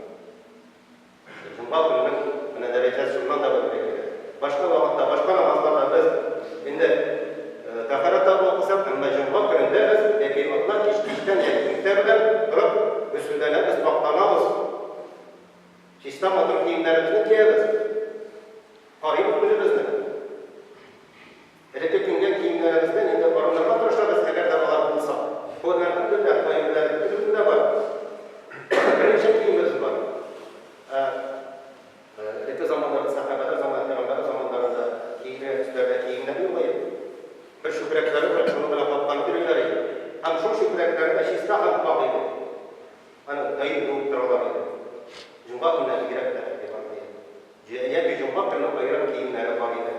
Җомга көненең менә дәрәҗәсе шуннан да белергә кирәк. Башка вакытта, башка намазларда без инде тәһарәт алып укысак, әмма җомга көнендә без яки атна кич кичтән яки иртә белән торып гөселләнәбез, пакьланабыз. Чиста матур киемнәребезне киябез. Карыйбыз үзебезне. Элекке көнгә киемнәребездән инде арынырга тырышабыз, әгәр дә алар булса. Бу, әлхәмдүлилләһ, кайберләре бөтенесендә бар. Берничә киемебез бар. Ә элекке заманнарда, сәхабәләр заманы, пәйгамбәрләр заманнарында киелгән өсләрдә киемнәр юк иде. Бер чүпрәкләре белән шуның белән капланып йөриләр иде. Һәм шул чүпрәкләре дә чиста һәм пакь иде. Аны даим юып торалар иде. Җомга көннәре бигрәк тә игътибарлы иде. Яки җомга көнне аерым киемнәре бар иде.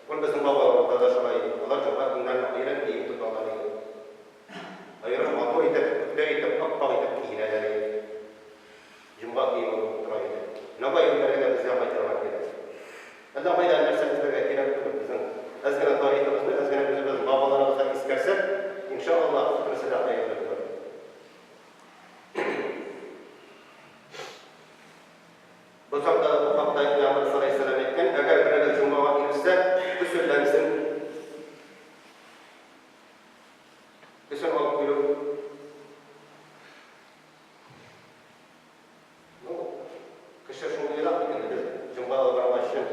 Ул безнең бабаларыбызда да шулай иде. Алар җомга көннәрне аерым кием тоталар иде. Аерым матур итеп, пөхтә итеп, ап-ак итеп киенәләр иде. Җомга киеме булып тора иде. Менә бу әйберләргә дә безгә кайтырга кирәк. Әллә кайда нәрсә эзләргә кирәк түгел. Безнең әз генә тарихыбызны, әз генә үзебезнең бабаларыбызны искәрсәк, инша Аллаһ, бөтенесе дә хәерле булыр. Бу хакта да бу хакта Пәйгамбәр саллаллаһу галәйһи вә сәлләм әйткән, Әгәр берегез җомгага ирешсә, гөселләнсен. Гөсел алып килү. Ну, кеше шундыйрак бит инде, без җомгага бармас өчен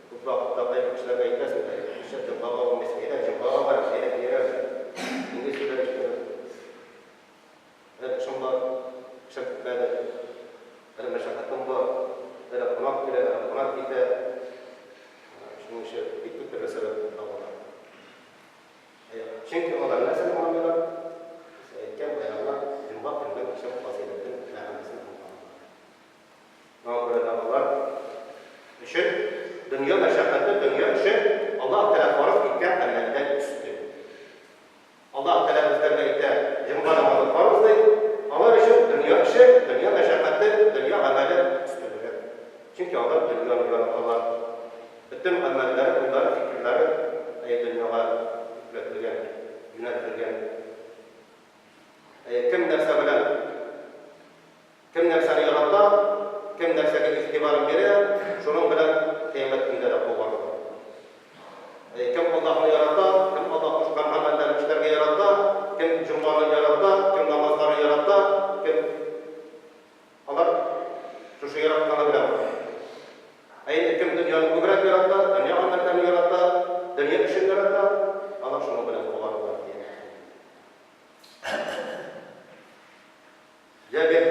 күп вакытта кайбер кешеләргә әйтәсең дә, нишләп җомгага бармыйсың, әйдә җомгага барыйк, әйдә иярәбез. Инде сөйләп ишетәбез. Әле эшем бар, эшем бетмәде. Әле мәшәкатем бар. Әле кунак килә, әле кунак китә. Шуның өчен бик күп төрле сәбәп табалар. Чөнки алар нәрсәне аңламыйлар? Без әйткән баягына җомга көненең чын фазыйләтен, мәгънәсен аңламыйлар. Шуңа күрә дә алар өчен дөнья мәшәкате, дөнья эше Аллаһ Тәгалә фарыз иткән гамәлдән өстен. Аллаһ Тәгалә безләргә әйтә, җомга намазы фарыз ди. Алар өчен дөнья эше, дөнья мәшәкате, дөнья гамәле өстенрәк. Чөнки алар дөньяны яраталар. Бөтен гамәлләре, уйлары, фикерләре әйе дөньяга йөкләтелгән, юнәлтелгән. Әйе, кем нәрсә белән, кем нәрсәне ярата, кем нәрсәгә игътибарын бирә, шуның белән кыямәт көндә дә кубарылыр. Кем Аллаһны ярата, кем Аллаһ кушкан гамәлләрне эшләргә ярата, кем җомганы ярата, кем намазларны ярата, кем алар шушы яратканы белән була. Ә инде кем дөньяны күбрәк ярата, дөнья гамәлләрен ярата, дөнья эшен ярата, алар шуның белән кубарылар дигән. Җабир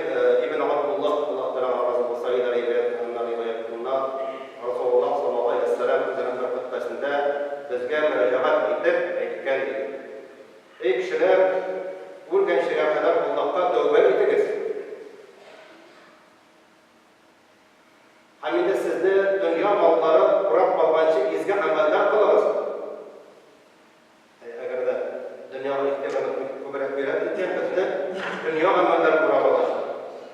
ибн Габдуллаһ, Аллаһ Тәгалә аңа разый булса, өйдә риваять кылынган риваять кылына, Расулуллаһ саллаллаһу галәйһи вә сәлләм үзенең бер хөтбәсендә безгә мөрәҗәгать итеп әйткән, ди, Эй кешеләр, үлгәнчегә кадәр Аллаһка тәүбә итегез! Һәм инде сезне дөнья маллары урап алганчы изге гамәлләр кылыгыз! Әгәр дә дөньяга игътибарны күбрәк бирәбез икән, безне дөнья гамәлләре урап алачак.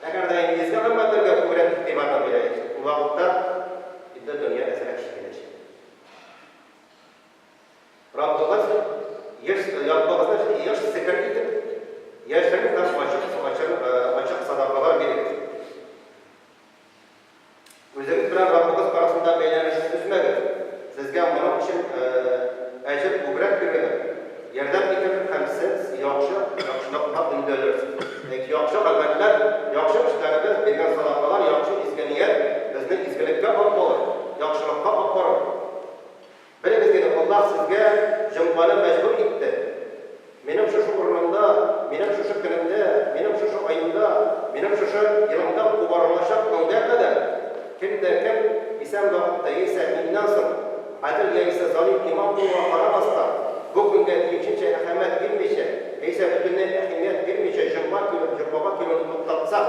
Әгәр дә инде изге гамәлләргә күбрәк игътибарны бирәбез, ул вакытта инде дөнья әзрәк чигенәчәк. Раббыгыз. миннән соң гадел яисә залим имам булуга карамастан, бу көнгә тиешенчә әһәмият бирмичә, яисә бөтенләй әһәмият бирмичә җомга килү, җомгага килүне туктатса,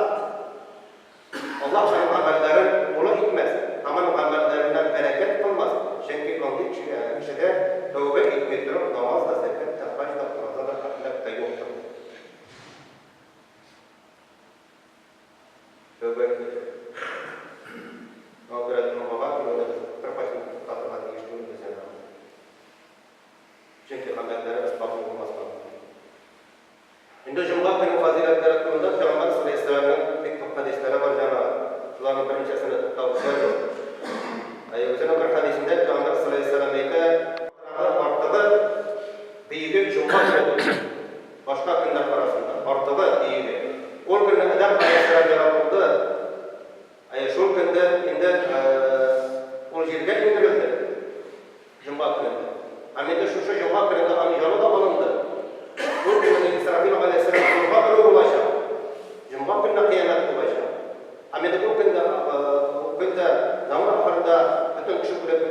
Аллаһ аның гамәлләрен тулы итмәс һәм аның гамәлләреннән бәрәкәт кылмас, чөнки андый кешегә, кешедә тәүбә итми торып намаз да, зәкят тә, хаҗ да, ураза да, әхлак та юктыр. Тәүбә итми торып. Шуңа күрә җомгага килүне без беркайчан да туктатырга тиеш түгелбез, җәмәгать. Чөнки гамәлләребез кабул булмаска мөмкин. Инде җомга көненең фазыйләтләре турында Пәйгамбәр салләһу бик күп хәдисләре бар, җәмәгать. Шуларның берничәсен дә туктап үтәрбез. Әйе, үзенең бер хәдисендә Пәйгамбәр салләһу әйтә, Артыгы бөеге җомга көне ди. Башка көннәр арасында артыгы бөеге. Ул көнне Адәм галәйһиссәлам яратылды. Әйе, шул көндә инде ул җиргә иңдерелде. Җомга көнендә. Һәм инде шушы җомга көнендә аның җаны да алынды. Ул көнне Исрафил галәйһиссәлам сурга өрү булачак. Җомга көнне кыямәт булачак. Һәм инде ул көндә, ул көндә заман ахырында бөтен кеше үлеп,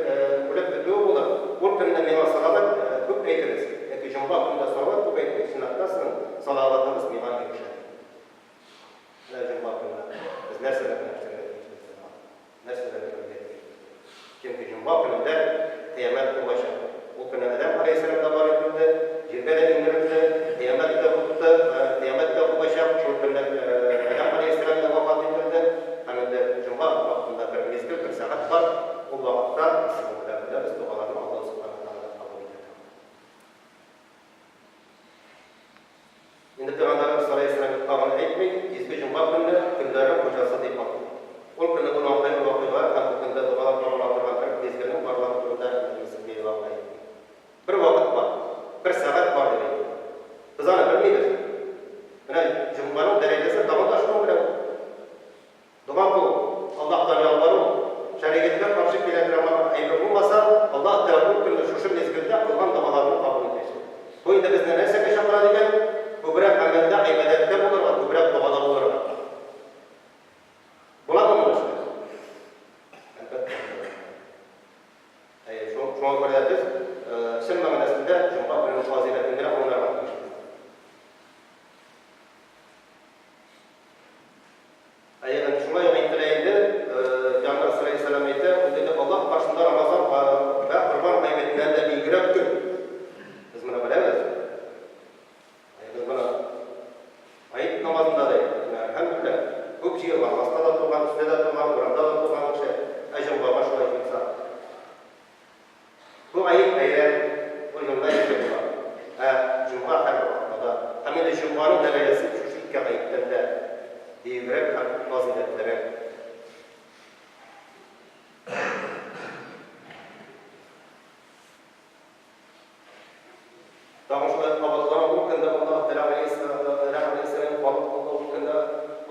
үлеп бетүе булыр. Ул көнне миңа салават күп әйтегез, яки җомга көнендә салават күп әйтегез, чынлыкта сезнең салаватыгыз миңа ирешә. Менә җомга көнне без нәрсәләр белән эшләргә тиешбез, җәмәгать? Нәрсәләр белергә тиешбез? Чөнки җомга көнендә кыямәт кубачак. Ул көнне Адәм галәйһиссәлам да бар ителде, җиргә дә иңдерелде, кыямәт тә купты, кыямәт тә кубачак. Шул көнне Адәм галәйһиссәлам да вафат ителде. Һәм инде җомга вакытында бер мизгел, бер сәгать бар. Ул вакытта, без сезнең белән беләбез, догаларны Аллаһ Сүбхәнәһү вә Тәгалә кабул итә торган. Инде Пәйгамбәребез салләһу галәйһи вә сәлләм тагын әйтми, изге җомга көнне көннәрнең хуҗасы дип атый. Ул көнне булган кайбер вакыйгалар һәм бу көндә догалар кабул торган бер мизгелнең барлыгы турында инде мин сезгә елап әйтмим. Бер вакыт бар, бер сәгать бар дип әйтә. Без аны белмибез. Менә җомганың дәрәҗәсе тагын да шуның белән Дога кылу, Аллаһтан ялвару, шәригатькә каршы килә торган әйбер булмаса, Аллаһ Тәгалә ул көнне шушы мизгелдә кылган догаларны кабул итәчәк. Бу инде безне нәрсәгә чакыра дигән, күбрәк гамәлдә, гыйбадәттә булырга, күбрәк догада булырга. Буламы моны эшләп? Әлбәттә, була. Әйе, шуңа күрә дә без чын мәгънәсендә җомга көненең фазыйләтен генә аңларга тиешбез. Әйе, әнә шулай ук әйтелә инде, Пәйгамбәр салләллаһу галәйһи ва сәлләм әйтә, ул диде, Аллаһ каршында Рамазан вә Корбан гаетеннән дә бигрәк көн. Без моны беләбез. Әйе, без моны гает намазында да әйттек. Менә, әлхәмдүлилләһ, күп җыелган, аста да тулган, өстә дә тулган, урамда да тулган кеше, ә җомгага шулай җыелса. Бу гает бәйрәм, ул елда ике була. Ә җомга һәрбер атнада. Һәм инде җомганың дәрәҗәсе шушы ике гаеттән дә бөегрәк һәм фазыйләтлерәк. Тагын шулай кабатлана, ул көндә Аллаһ Тәгалә Адәм галәйһиссәлам халык кылды, ул көндә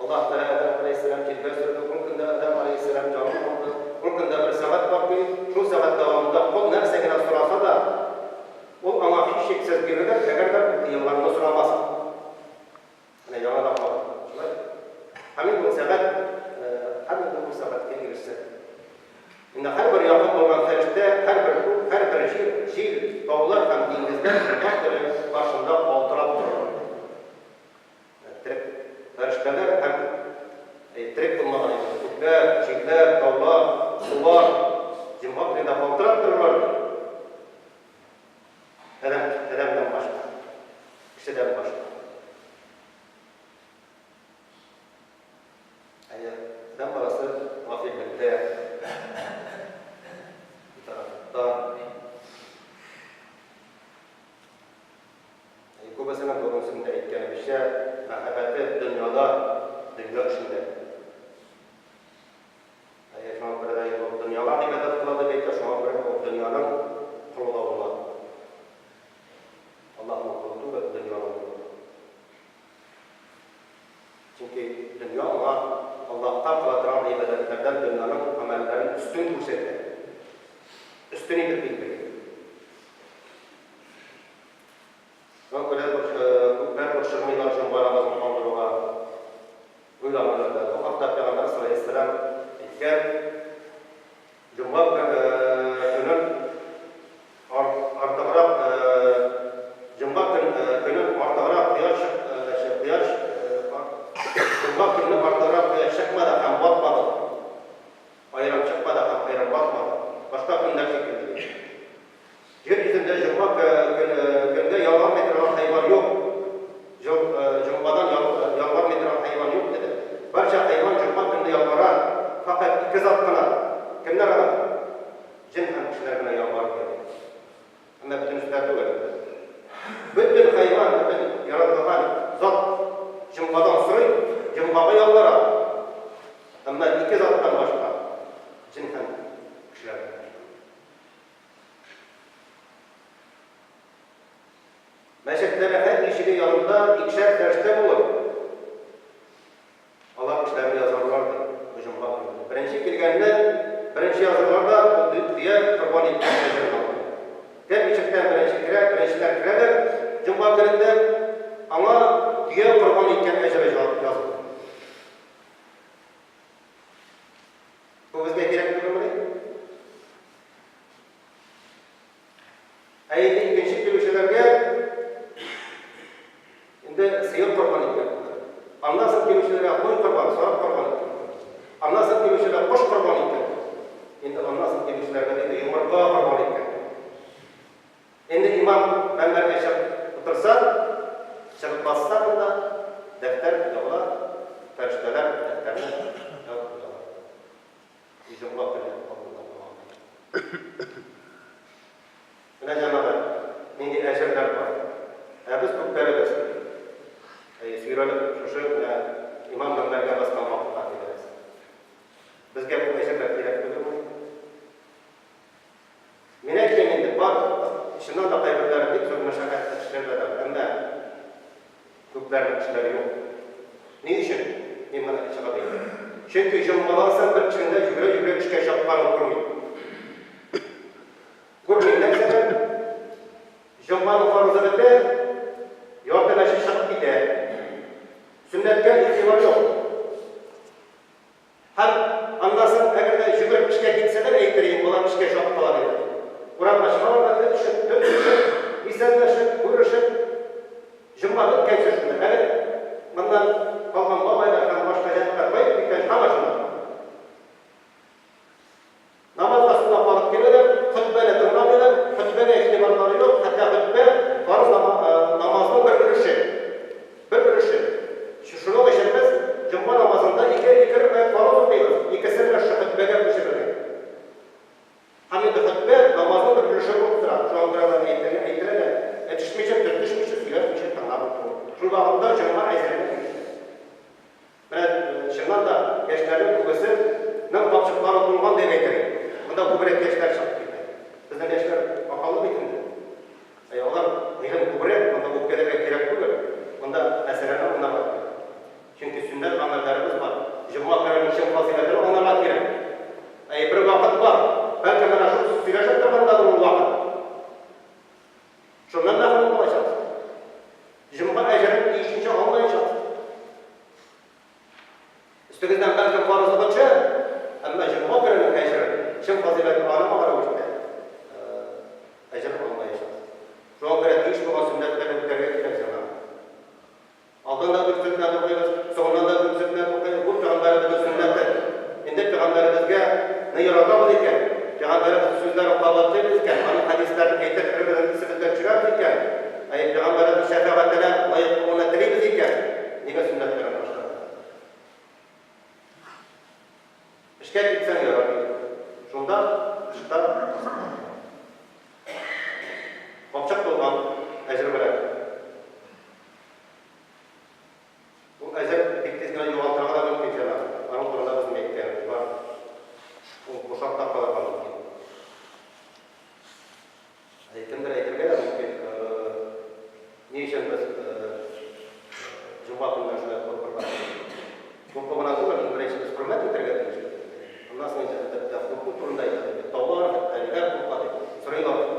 Аллаһ Тәгалә Адәм галәйһиссәлам җиргә сөрде, ул көндә Адәм галәйһиссәлам җанын алды, ул көндә бер сәгать бар ки, шул сәгать дәвамында кол нәрсә генә сораса да, ул аңа һичшиксез бирелер, әгәр дә ул тыелганны сорамаса. Менә яңа да кабатлана. Шулай. Һәм инде ул сәгать, һәм инде ул сәгатькә ирешсен. Инде һәрбер якын булган фәрештә, һәрбер күк, һәрбер җир, җил, таулар һәм диңгезләр Аллаһ теле каршында калтырап торыр. Терек фәрештәләр һәм терек булмаган инде күкләр, җирләр, таулар, сулар җомга көнендә калтырап торырлар ди. Адәм, адәмнән башка, кешедән башка. Әйе, адәм баласы гафиллектә, битарафлыкта. Әйе, күбесенең бүгенгесендә әйткәнебезчә, мәхәббәте дөньяда, дөнья эшендә. Әйе, шуңа күрә дә инде ул дөньяга гыйбадәт кыла дип әйтә, шуңа күрә ул дөньяның колы да була. Аллаһның колы түгел, дөньяның колы. Чөнки дөнья аңа Аллаһка кыла торган гыйбадәтләрдән дөньяның гамәлләрен өстен күрсәтә. Өстен итеп билгели. Шуңа күрә күпләр борчылмыйлар җомга намазын калдыруга. Уйламыйлар да. Бу хакта Пәйгамбәр саллаллаһу алейһи ва сәлләм әйткән, Җомга Җомга көнне артыграк кояш чыкмады һәм батмады. Аерым чыкмады һәм аерым батмады. Башка көннәр шикелле. Җир йөзендә җомга көнгә ялвармый торган хайван юк. Җомгадан ялвармый торган хайван юк, диде. Барча хайван җомга көнне ялвара, фәкать ике зат кына. Кемнәр алар? Җен һәм кешеләр генә ялвармый, диде. Әмма бөтенесе дә түгел. Бөтен хайван, бөтен яратылган зат җомгадан сорый, җомгага ялвара. Әмма ике заттан башка, җен һәм кешеләрдән башка. Мәчетләрдә һәр ишеге янында икешәр фәрештә булыр. Алар эшләрне язарлар, ди, бу җомга көнне. Беренче килгәнне беренче язырлар да, ул дөя корбан иткән әҗерен алыр. Кем ишектән беренче керә, беренчеләр керәләр җомга көнендә, аңа дөя корбан иткән әҗере язылыр. Бу безгә кирәк түгелмени? Ә инде икенче килүчеләргә инде сыер корбан иткән булыр. Аннан соң килүчеләргә куй корбан, сарык корбан иткән булыр. Аннан соң килүчеләргә кош корбан иткән булыр. Инде аннан соң килүчеләргә инде йомырка корбан иткән булыр. Инде имам мөнбәргә чыгып утырса, чыгып басса монда, дәфтәр ябыла, фәрештәләр дәфтәрне ябып куялар. Җомга көне алдыннан булган. Менә, җәмәгать, нинди әҗерләр бар. Ә без күпләребез, әйе, сөйрәлеп шушы менә имам мөнбәргә баскан вакытка киләбез. Безгә бу әҗерләр кирәк түгелме? Мин әйтмим инде, бар, чыннан да кайберләре бик зур мәшәкатьле эшләрдә дә, әмма Күпләрнең эшләре юк. Ни өчен? Мин моны чыгып әйтәм. Чөнки җомгадан соң бер кешенең дә йөгерә-йөгерә эшкә чапканын күрмим. Күрмим. Нәрсәдән? Җомганың фарызы бетә, ярты мәчет чыгып китә. Сөннәткә игътибар юк. Һәм аннан соң, әгәр дә йөгереп эшкә китсәләр, әйтер идем, болар эшкә чаптылар инде. Урамга чыгалар да, этешеп, төртешеп, исәнләшеп, күрешеп, җомга беткәнче шунда. Әле моннан калган бабайлар һәм башка җәмәгать кайтып киткәнче һаман шунда. Намазга соңга калып керәләр, хөтбәне тыңламыйлар, хөтбәгә игътибарлары юк, хәтта хөтбә фарыз намазның бер өлеше. Бер өлеше. Шуның өчен без җомга намазында ике ике рәкәгать фарыз укыйбыз, икесе менә шушы хөтбәгә күчерелгән. Һәм инде хөтбә намазның бер өлеше булып тора. Шуңа күрә алар әйтелә, әйтелә дә, этешмичә, төртешмичә, сөйләшмичә тыңлап утыру. Шул вакытта җомга әзерлек ирешә. Менә, чыннан да, яшьләрнең күбесе ның капчыклары тулган дип әйтер идем. Монда күбрәк яшьләр чыгып китә. Безнең яшьләр акыллы бит инде. Әй, алар гыйлем күбрәк, монда үпкәләргә кирәк түгел. Монда мәсьәләне аңларга кирәк. Чөнки сөннәт гамәлләребез бар. Җомга көненең чын фазыйләтен аңларга кирәк. Әй, бер вакыт бар. Бәлкем менә шул сөйләшеп торгандадыр ул вакыт. Шуннан мәхрүм калачаксың. Җомга әҗерен тиешенчә алмаячаксың. Өстегездән бәлкем фарызлыгы төшәр, әмма җомга көненең әҗерен, чын фазыйләтен аңламаган рәвештә әҗер алмаячаксыз. Шуңа күрә тиеш булган сөннәтләрне үтәргә кирәк, җәмәгать. Алдан да дүрт сөннәт укыйбыз, соңыннан да дүрт сөннәт укыйбыз. Бу пәйгамбәребезнең сөннәте. Инде пәйгамбәребезгә не яратабыз икән, пәйгамбәребезнең сүзләрен кабатлыйбыз икән, аның хәдисләрен әйтеп бер-беребезнең исебездән төшерәбез икән, әйе, пәйгамбәребезнең шәфәгатенә лаек булуны телибез икән, нигә сөннәтләрен ташларга? Эшкә китсәң ярар бит. Шунда тышта капчык тулган әҗер белән. Ул әҗер бик тиз генә югалтырга да мөмкин, җәмәгать. Аның турында безнең әйткәнебез бар. Ул бушап та калырга мөмкин. Ә кемдер әйтергә дә мөмкин, ни өчен без җомга көненнән шулай куркырга тиеш? Курку гына түгел, иң беренче без хөрмәт итәргә тиешбез. Аннан соң инде хәтта курку турында әйтәләр бит. Таулар, хәтта ниләр курка дип сорыйлар бит.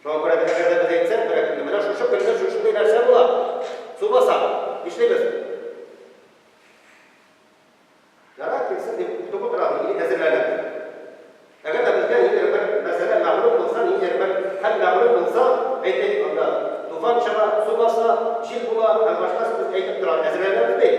Шуңа күрә дә, әгәр дә без әйтсәк, берәр көнне, менә шушы көнне шушындый нәрсә була, су баса, нишлибез? Ярар, килсен дип көтеп утырабыз или әзерләнәбез. Әгәр дә безгә ниндидер бер мәсьәлә мәгълүм булса, ниндидер бер хәл мәгълүм булса, әйтик, анда туфан чыга, су баса, җил була һәм башкасы без әйтеп торабыз, әзерләнәбез бит.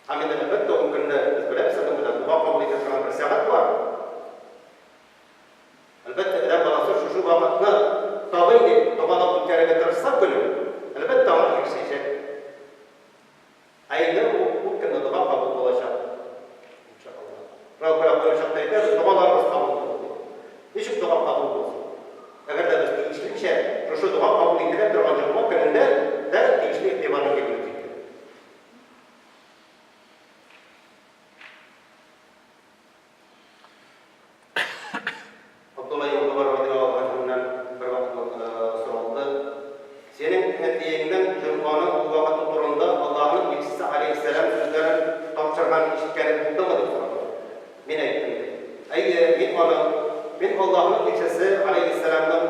Һәм инде, әлбәттә, ул көнне без беләбез, аның белән дога кабул итә торган бер сәгать бар. Әлбәттә, адәм баласы шушы вакытны табыйм дип догада үткәрергә тырышса көнен, әлбәттә, аңа ирешәчәк. Ә инде ул ул көнне дога кабул булачак. Иншалла. Шуңа күрә кайвакытта әйтәбез, догаларыбыз кабул булды дип. Ничек дога кабул булсын? Әгәр дә без тиешленчә шушы дога кабул ителә торган җомга көнендә дә тиешле игътибарны бирмибез икән. Абдулла ибн Гомәр радиаллаһу анһүннән бервакыт соралды, Синең әтиеңнең җомганың ул вакыты турында Аллаһының илчесе аләйһиссәлам сүзләрен тапшырганын ишеткәнең булдымы? дип сорадылар. Мин әйттем, ди, Әйе, мин аның, мин Аллаһының илчесе аләйһиссәламның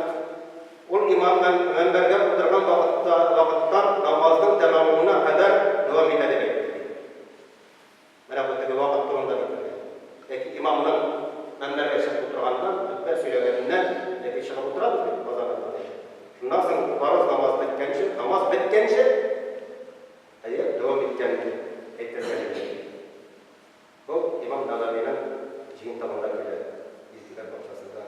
ул имам мәнбәргә утырган вакытта вакыттан намазның тәмамлануына кадәр дәвам итә дип әйтте, ди. Менә бу теге вакыт турында әйтелгән. Яки имамның мәнбәргә чыгып утырганнан, хөтбә сөйләгәненнән, яки чыгып утырабыз бит азан әйткәч. Шуннан соң фарыз намаз беткәнче, намаз беткәнче, әйе, дәвам иткән дип әйтергә мөмкин. Бу имам Нәвәвинең җыентыгында килә, Изгеләр бакчасында.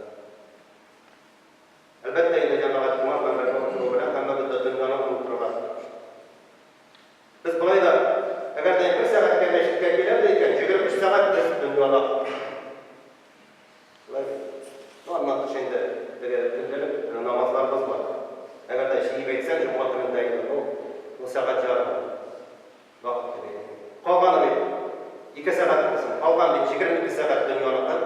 Әлбәттә инде, җәмәгать, имам мәнбәргә утыру белән һәммәбез дә дөньяны онытырга Без болай да, әгәр дә бер сәгатькә мәчеткә киләбез икән, 23 сәгать без дөньяда. Шулай бит? Ну, аннан тыш инде теге көндәлек намазларыбыз бар. Әгәр дә җыеп әйтсәң, җомга көнендә инде, ну, ул сәгать ярым вакыт дип әйтик. Калганы бит ике сәгать булсын, калган бит 22 сәгать дөньяныкы.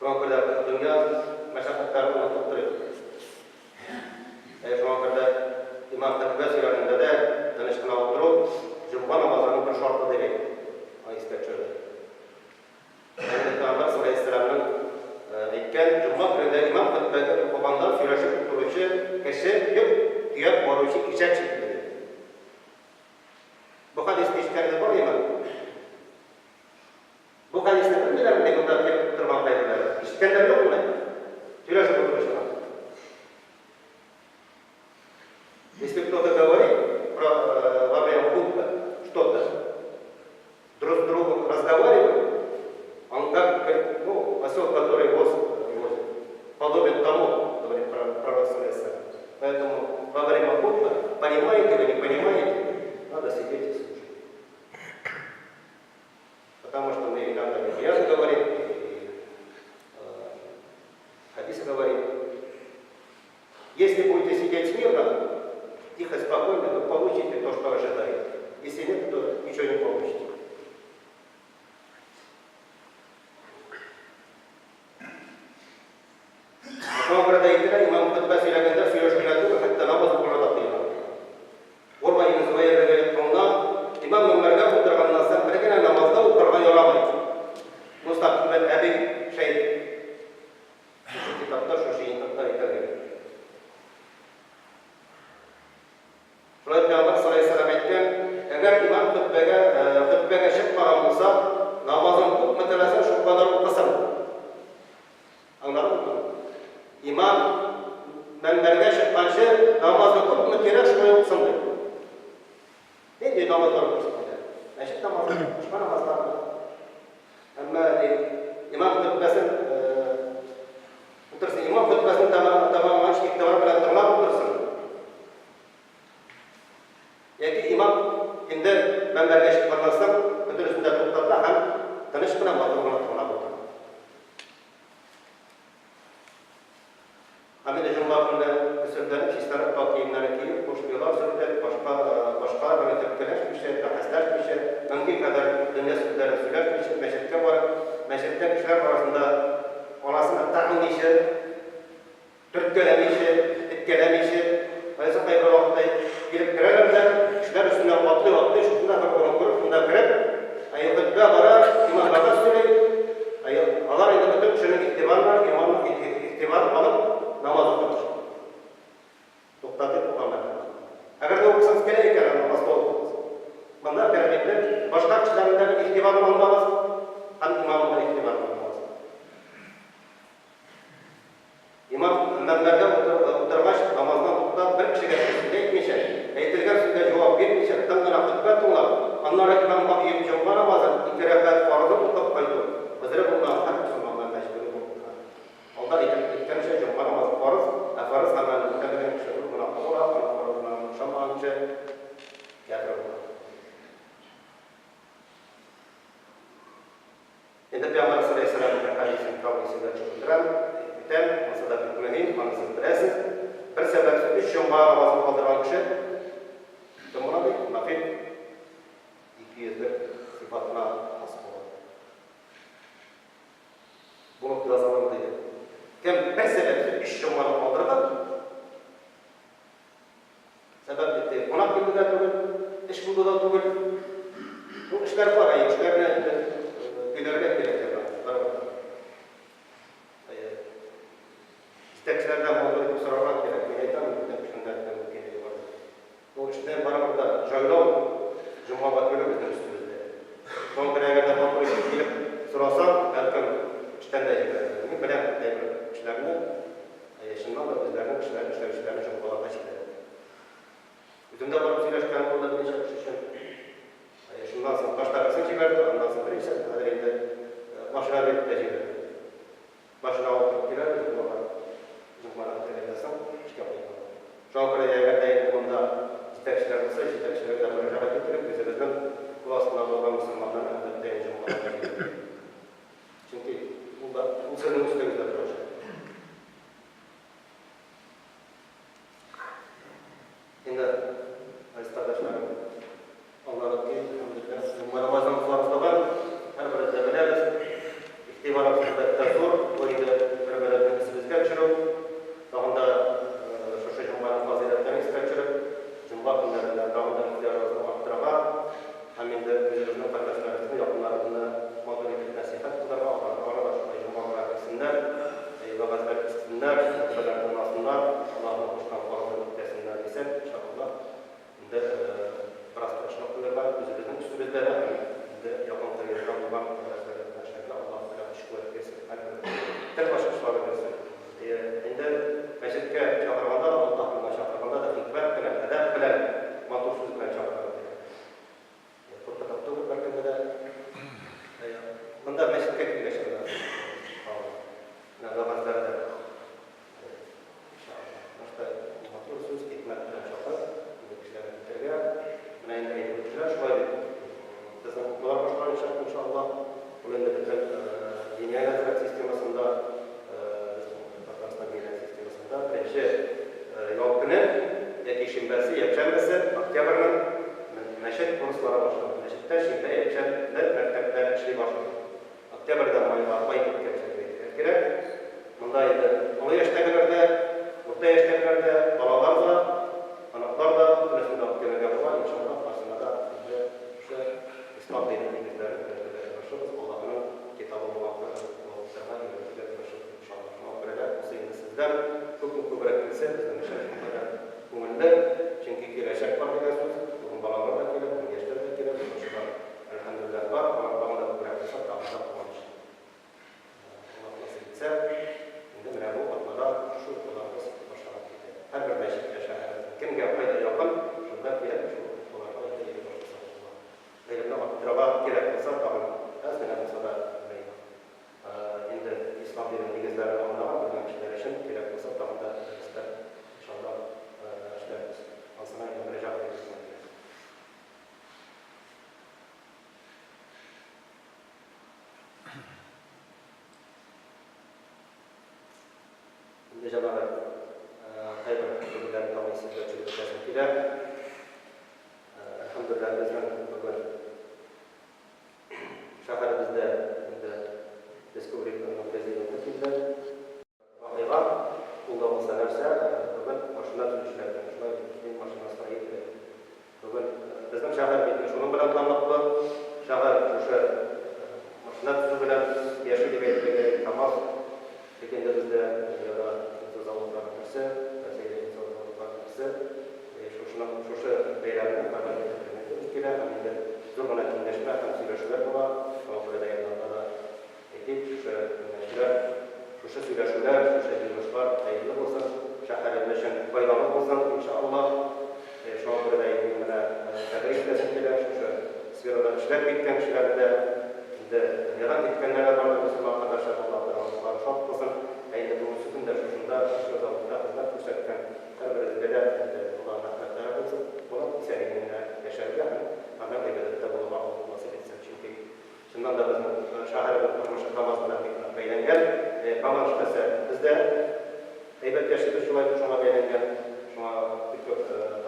Шуңа күрә дә дөнья мәшәкатьләрен онытып торыйк. Әйе, шуңа күрә дә имам хөтбә сөйләгәндә дә тыныч кына утыру җомга намазының бер шарты дип әйтте. Аны искә төшерде. Һәм Пәйгамбәр саллаллаһу әйткән, җомга көнендә имам хөтбәне укыганда сөйләшеп утыручы кеше йөк төяп баручы ишәк шикелле дип. Бу хәдисне ишеткәнегез бар имам? Бу хәдисне белмиләрмени монда килеп утырган кайберләре? Ишеткәннәре юкмыни? Сөйләшеп утыручылар. Если кто-то говорит про, во время хутбы что-то, друг с другом разговаривают, он как, ну, осел, который воз возит, подобен тому, говорит пророк Поэтому во время хутбы, понимаете вы, не понимаете, надо сидеть и слушать. Потому что мы иногда не грязно говорим, и хадисы говорим. Если будете сидеть смирно, тихо, спокойно, вы получите то, что ожидаете. Если нет, то ничего не получите. Шуңа күрә дә әйтелә, имам хөтбә сөйләгәндә сөйләшергә түгел, хәтта намаз укырга да тыела. Урва ибн Зубәйр риваять кылына, имам мөнбәргә утырганнан соң бер генә намаз да укырга ярамый. Муснаф ибн Әби Шәйб шушы китапта, шушы җыентыкта әйтелгән. Шулай Пәйгамбәр саллаллаһу галәйһи ва сәлләм әйткән, Әгәр имам хөтбәгә, хөтбәгә чыкмаган булса, намазын күпме теләсә, шулкадәр укысын. Аңладыңмы? Имам мөнбәргә чыкканчы намазны күпме кирәк, шулай укысын ди. Нинди намазлар укысын диләр? Мәчет намазы, башка намазлармы? Әмма ди, имам хөтбәсен утырсын, имам хөтбәсен тәмамлаганчы игътибар белән тыңлап утырсын. Яки имам инде мөнбәргә чыкканнан соң бөтенесен дә туктата һәм тыныч кына, матур гына тыңлап утыра. Һәм инде җомга көнне гөселләнеп, чистарып, пакь киемнәрен киеп, хушбуйлар сөртеп, башка башкалар белән төрткәләшмичә, бәхәсләшмичә, мөмкин кадәр дөнья сүзләрен сөйләшмичә, мәчеткә барып, мәчеттә кешеләр арасында арасына тыгылмыйча, Төрткәләмичә, эткәләмичә, кайсы кайбер вакытта килеп керәләр дә, кешеләр өстеннән атлый-атлый, шунда бер урын күреп, шунда кереп, әйе, хөтбә бара, имам вәгазь сөйли, әйе, алар инде бөтен кешенең игътибарын алып, имамның игътибарын алып, намаз укый башлый. Туктатып укыганда. Әгәр дә укысагыз килә икән, аны намазда укыгыз. Монда тәртипле, башка кешеләрнең дә игътибарын алмагыз һәм имамның да игътибарын алмагыз. Имам мөнбәргә утыргач, намаздан туктап, бер кешегә бер сүз әйтмичә, әйтелгән сүзгә җавап бирмичә, кяфер була. Инде Пәйгамбәр саллаллаһу бер хәдисен тагын исемдә төшеп үтерәм, үтәм, анысы да бик мөһим, аны сез беләсез. Бер сәбәпсез өч җомга намазын калдырган кеше кем була ди? Мөнафикъ, икейөзлек сыйфатына хас була. Булып язылыр диде. Кем бер сәбәпсез өч җомганы калдырды, сәбәп бит теге кунак килде дә түгел, эш булды да түгел. Бу эшләр бар, әйе, эшләрне инде көйләргә кирәк, җәмәгать, барыбер. Әйе. Җитәкчеләрдән матур итеп сорарга кирәк. Мин әйтәм инде, бүтән кешенең дә мөмкинлеге бар. Бу эшне барыбер дә җайлау, җомгага түләү безнең өстебездә. Шуңа күрә әгәр дә матур итеп килеп сорасаң, бәлкем, эштән дә җибәрерләр. Мин беләм кайбер кешеләрне, әйе, чыннан да үзләренең кешеләрен, эшләүчеләрне җомгаларга җибәрәләр. Үзем дә барып сөйләшкәнем булды берничә кеше өчен. Әйе, шуннан соң башта берсен җибәрде, аннан соң берничә, хәзер инде машина биреп тә җибәрде. Машинага утырып киләбез, җомгага. Җомганы бетергәннән соң эшкә кайтабыз. Шуңа күрә дә әгәр дә инде монда җитәкчеләр булса, җитәкчеләргә дә мөрәҗәгать иттереп, үзебезнең кул астында булган мөселманнарны, әлбәттә, инде җомгаларга җибәрергә. Чөнки ул да, ул сезнең өстегездә торачак. Инде, газиз кардәшләрем, аңладык ки, әлхәмдүлилләһ, җомга намазын фарзлыгын һәрберебез дә беләбез. Игътибарыбыз, әлбәттә, зур. Бу инде бер-беребезне исебезгә төшерү, тагын да шушы җомганың фазыйләтләрен искә төшереп, җомга көннәрендә тагын да игътибарыбызны арттырырга һәм инде үзебезнең кардәшләребезне, якыннарыбызны матур итеп нәсыйхәт кылырга, алар да шулай җомгаларга керсеннәр, вәгазьләр ишетсеннәр, хөтбәләр тыңласыннар, Аллаһның кушкан фарызын үтәсеннәр дисәк, иншаАллаһ, инде бераз тырышлык куярга, үзебезнең өстебездә дә һәм инде якын тирәбездә булган кардәшләребезне эшләргә Аллаһ Тәгалә көч-куәт бирсен, һәрберебезгә тел ачкычлары бирсен. Инде мәчеткә чакырганда да, Аллаһ юлына чакырганда да хикмәт белән, әдәп белән, матур сүз белән чакырырга кирәк. Куркытып түгел беркемне дә. Монда мәчеткә килгәч кенә менә вәгазьләрдә иншалла. Башта матур сүз, хикмәт белән чакырып, инде кешеләрне китергә. Менә инде әйтеп үттеләр, шулай дип безнең укулар башланачак, иншалла. Ул инде бөтен Диния нәзарәт системасында, безнең Татарстан Диния системасында беренче ял көне яки шимбәсе, якшәмбесе, октябрьнең мәчет курслары башлана. Мәчеттә шимбә, якшәмбе мәктәпләр эшли башлый. Октябрьдән майга, май беткәнче дип әйтергә кирәк. Монда инде олы яшьтәгеләр дә, урта яшьтәгеләр дә, балалар да, оныклар да, бөтенесен дә алып килергә була, иншалла, барысына да инде шушы ислам дине нигезләрен өйрәтергә тырышырбыз, Аллаһының китабы булган Коръән укырга өйрәтергә тырышырбыз, иншалла. Шуңа күрә дә бусы инде сездән күпме күбрәк килсә, безнең өчен шулкадәр күңелле, чөнки киләчәк бар дигән сүз, бүген балалар да килә, бүген яшьләр дә килә, укучылар, әлхәмдүлилләһ, бар, алар тагын да күбрәк булса, тагын да куанычлы. Аллаһ насыйп итсә, инде менә бу атнада шушы укуларыбыз башланып китә. Һәрбер мәчеткә, шәһәребезнең кемгә кайда якын, шунда килеп, шул укуларга инде йөри башласагыз була. Гыйлемне арттырырга кирәк булса, тагын әз генә булса да инде ислам диненең нигезләрен аңлаган, белгән кешеләр өчен кирәк булса, тагын да дәресләр, иншалла, эшләрбез. Анысына инде мөрәҗәгать итәргә кирәк. Инде җәмәгать, кайбер әйберләрне тагын исегезгә төшереп үтәсем килә. Әлхәмдүлилләһ, безнең бүген шәһәребездә инде республиканың президенты килде. Вакыйга, ул да булса нәрсә, бүген машина төзүчеләр белән, шулай бит, мин машина строителе. Бүген безнең шәһәр бит шуның белән данлыклы, шәһәр шушы машина төзү белән яши дип әйтергә КАМАЗ бит инде бездә дөньяда төзү заводларының берсе, Рәсәйдә иң зур заводларның берсе. Шушының шушы бәйрәмне хөрмәт итеп килә һәм инде зур гына киңәшмә һәм сөйләшүләр була, шуңа күрә дә инде анда да Әйтик, шушы киңәшләр, шушы сөйләшүләр, шушы җыелышлар хәерле булсын, шәһәребез өчен файдалы булсын, иншаАллаһ. Шуңа күрә дә инде мин менә тәбрик итәсем килә, шушы сферада эшләп киткән кешеләрне дә, инде дөньядан киткәннәр дә бардыр, мөселман кардәшләр, Аллаһ Тәгалә рухларын шат кылсын. Ә инде бүгенге көндә шушында, шушы заводта хезмәт күрсәткән һәрберегезгә дә инде Аллаһның рәхмәтләре булсын. Без дә әйбәт яшибез, шулай бит шуңа бәйләнгән, шуңа бик күп.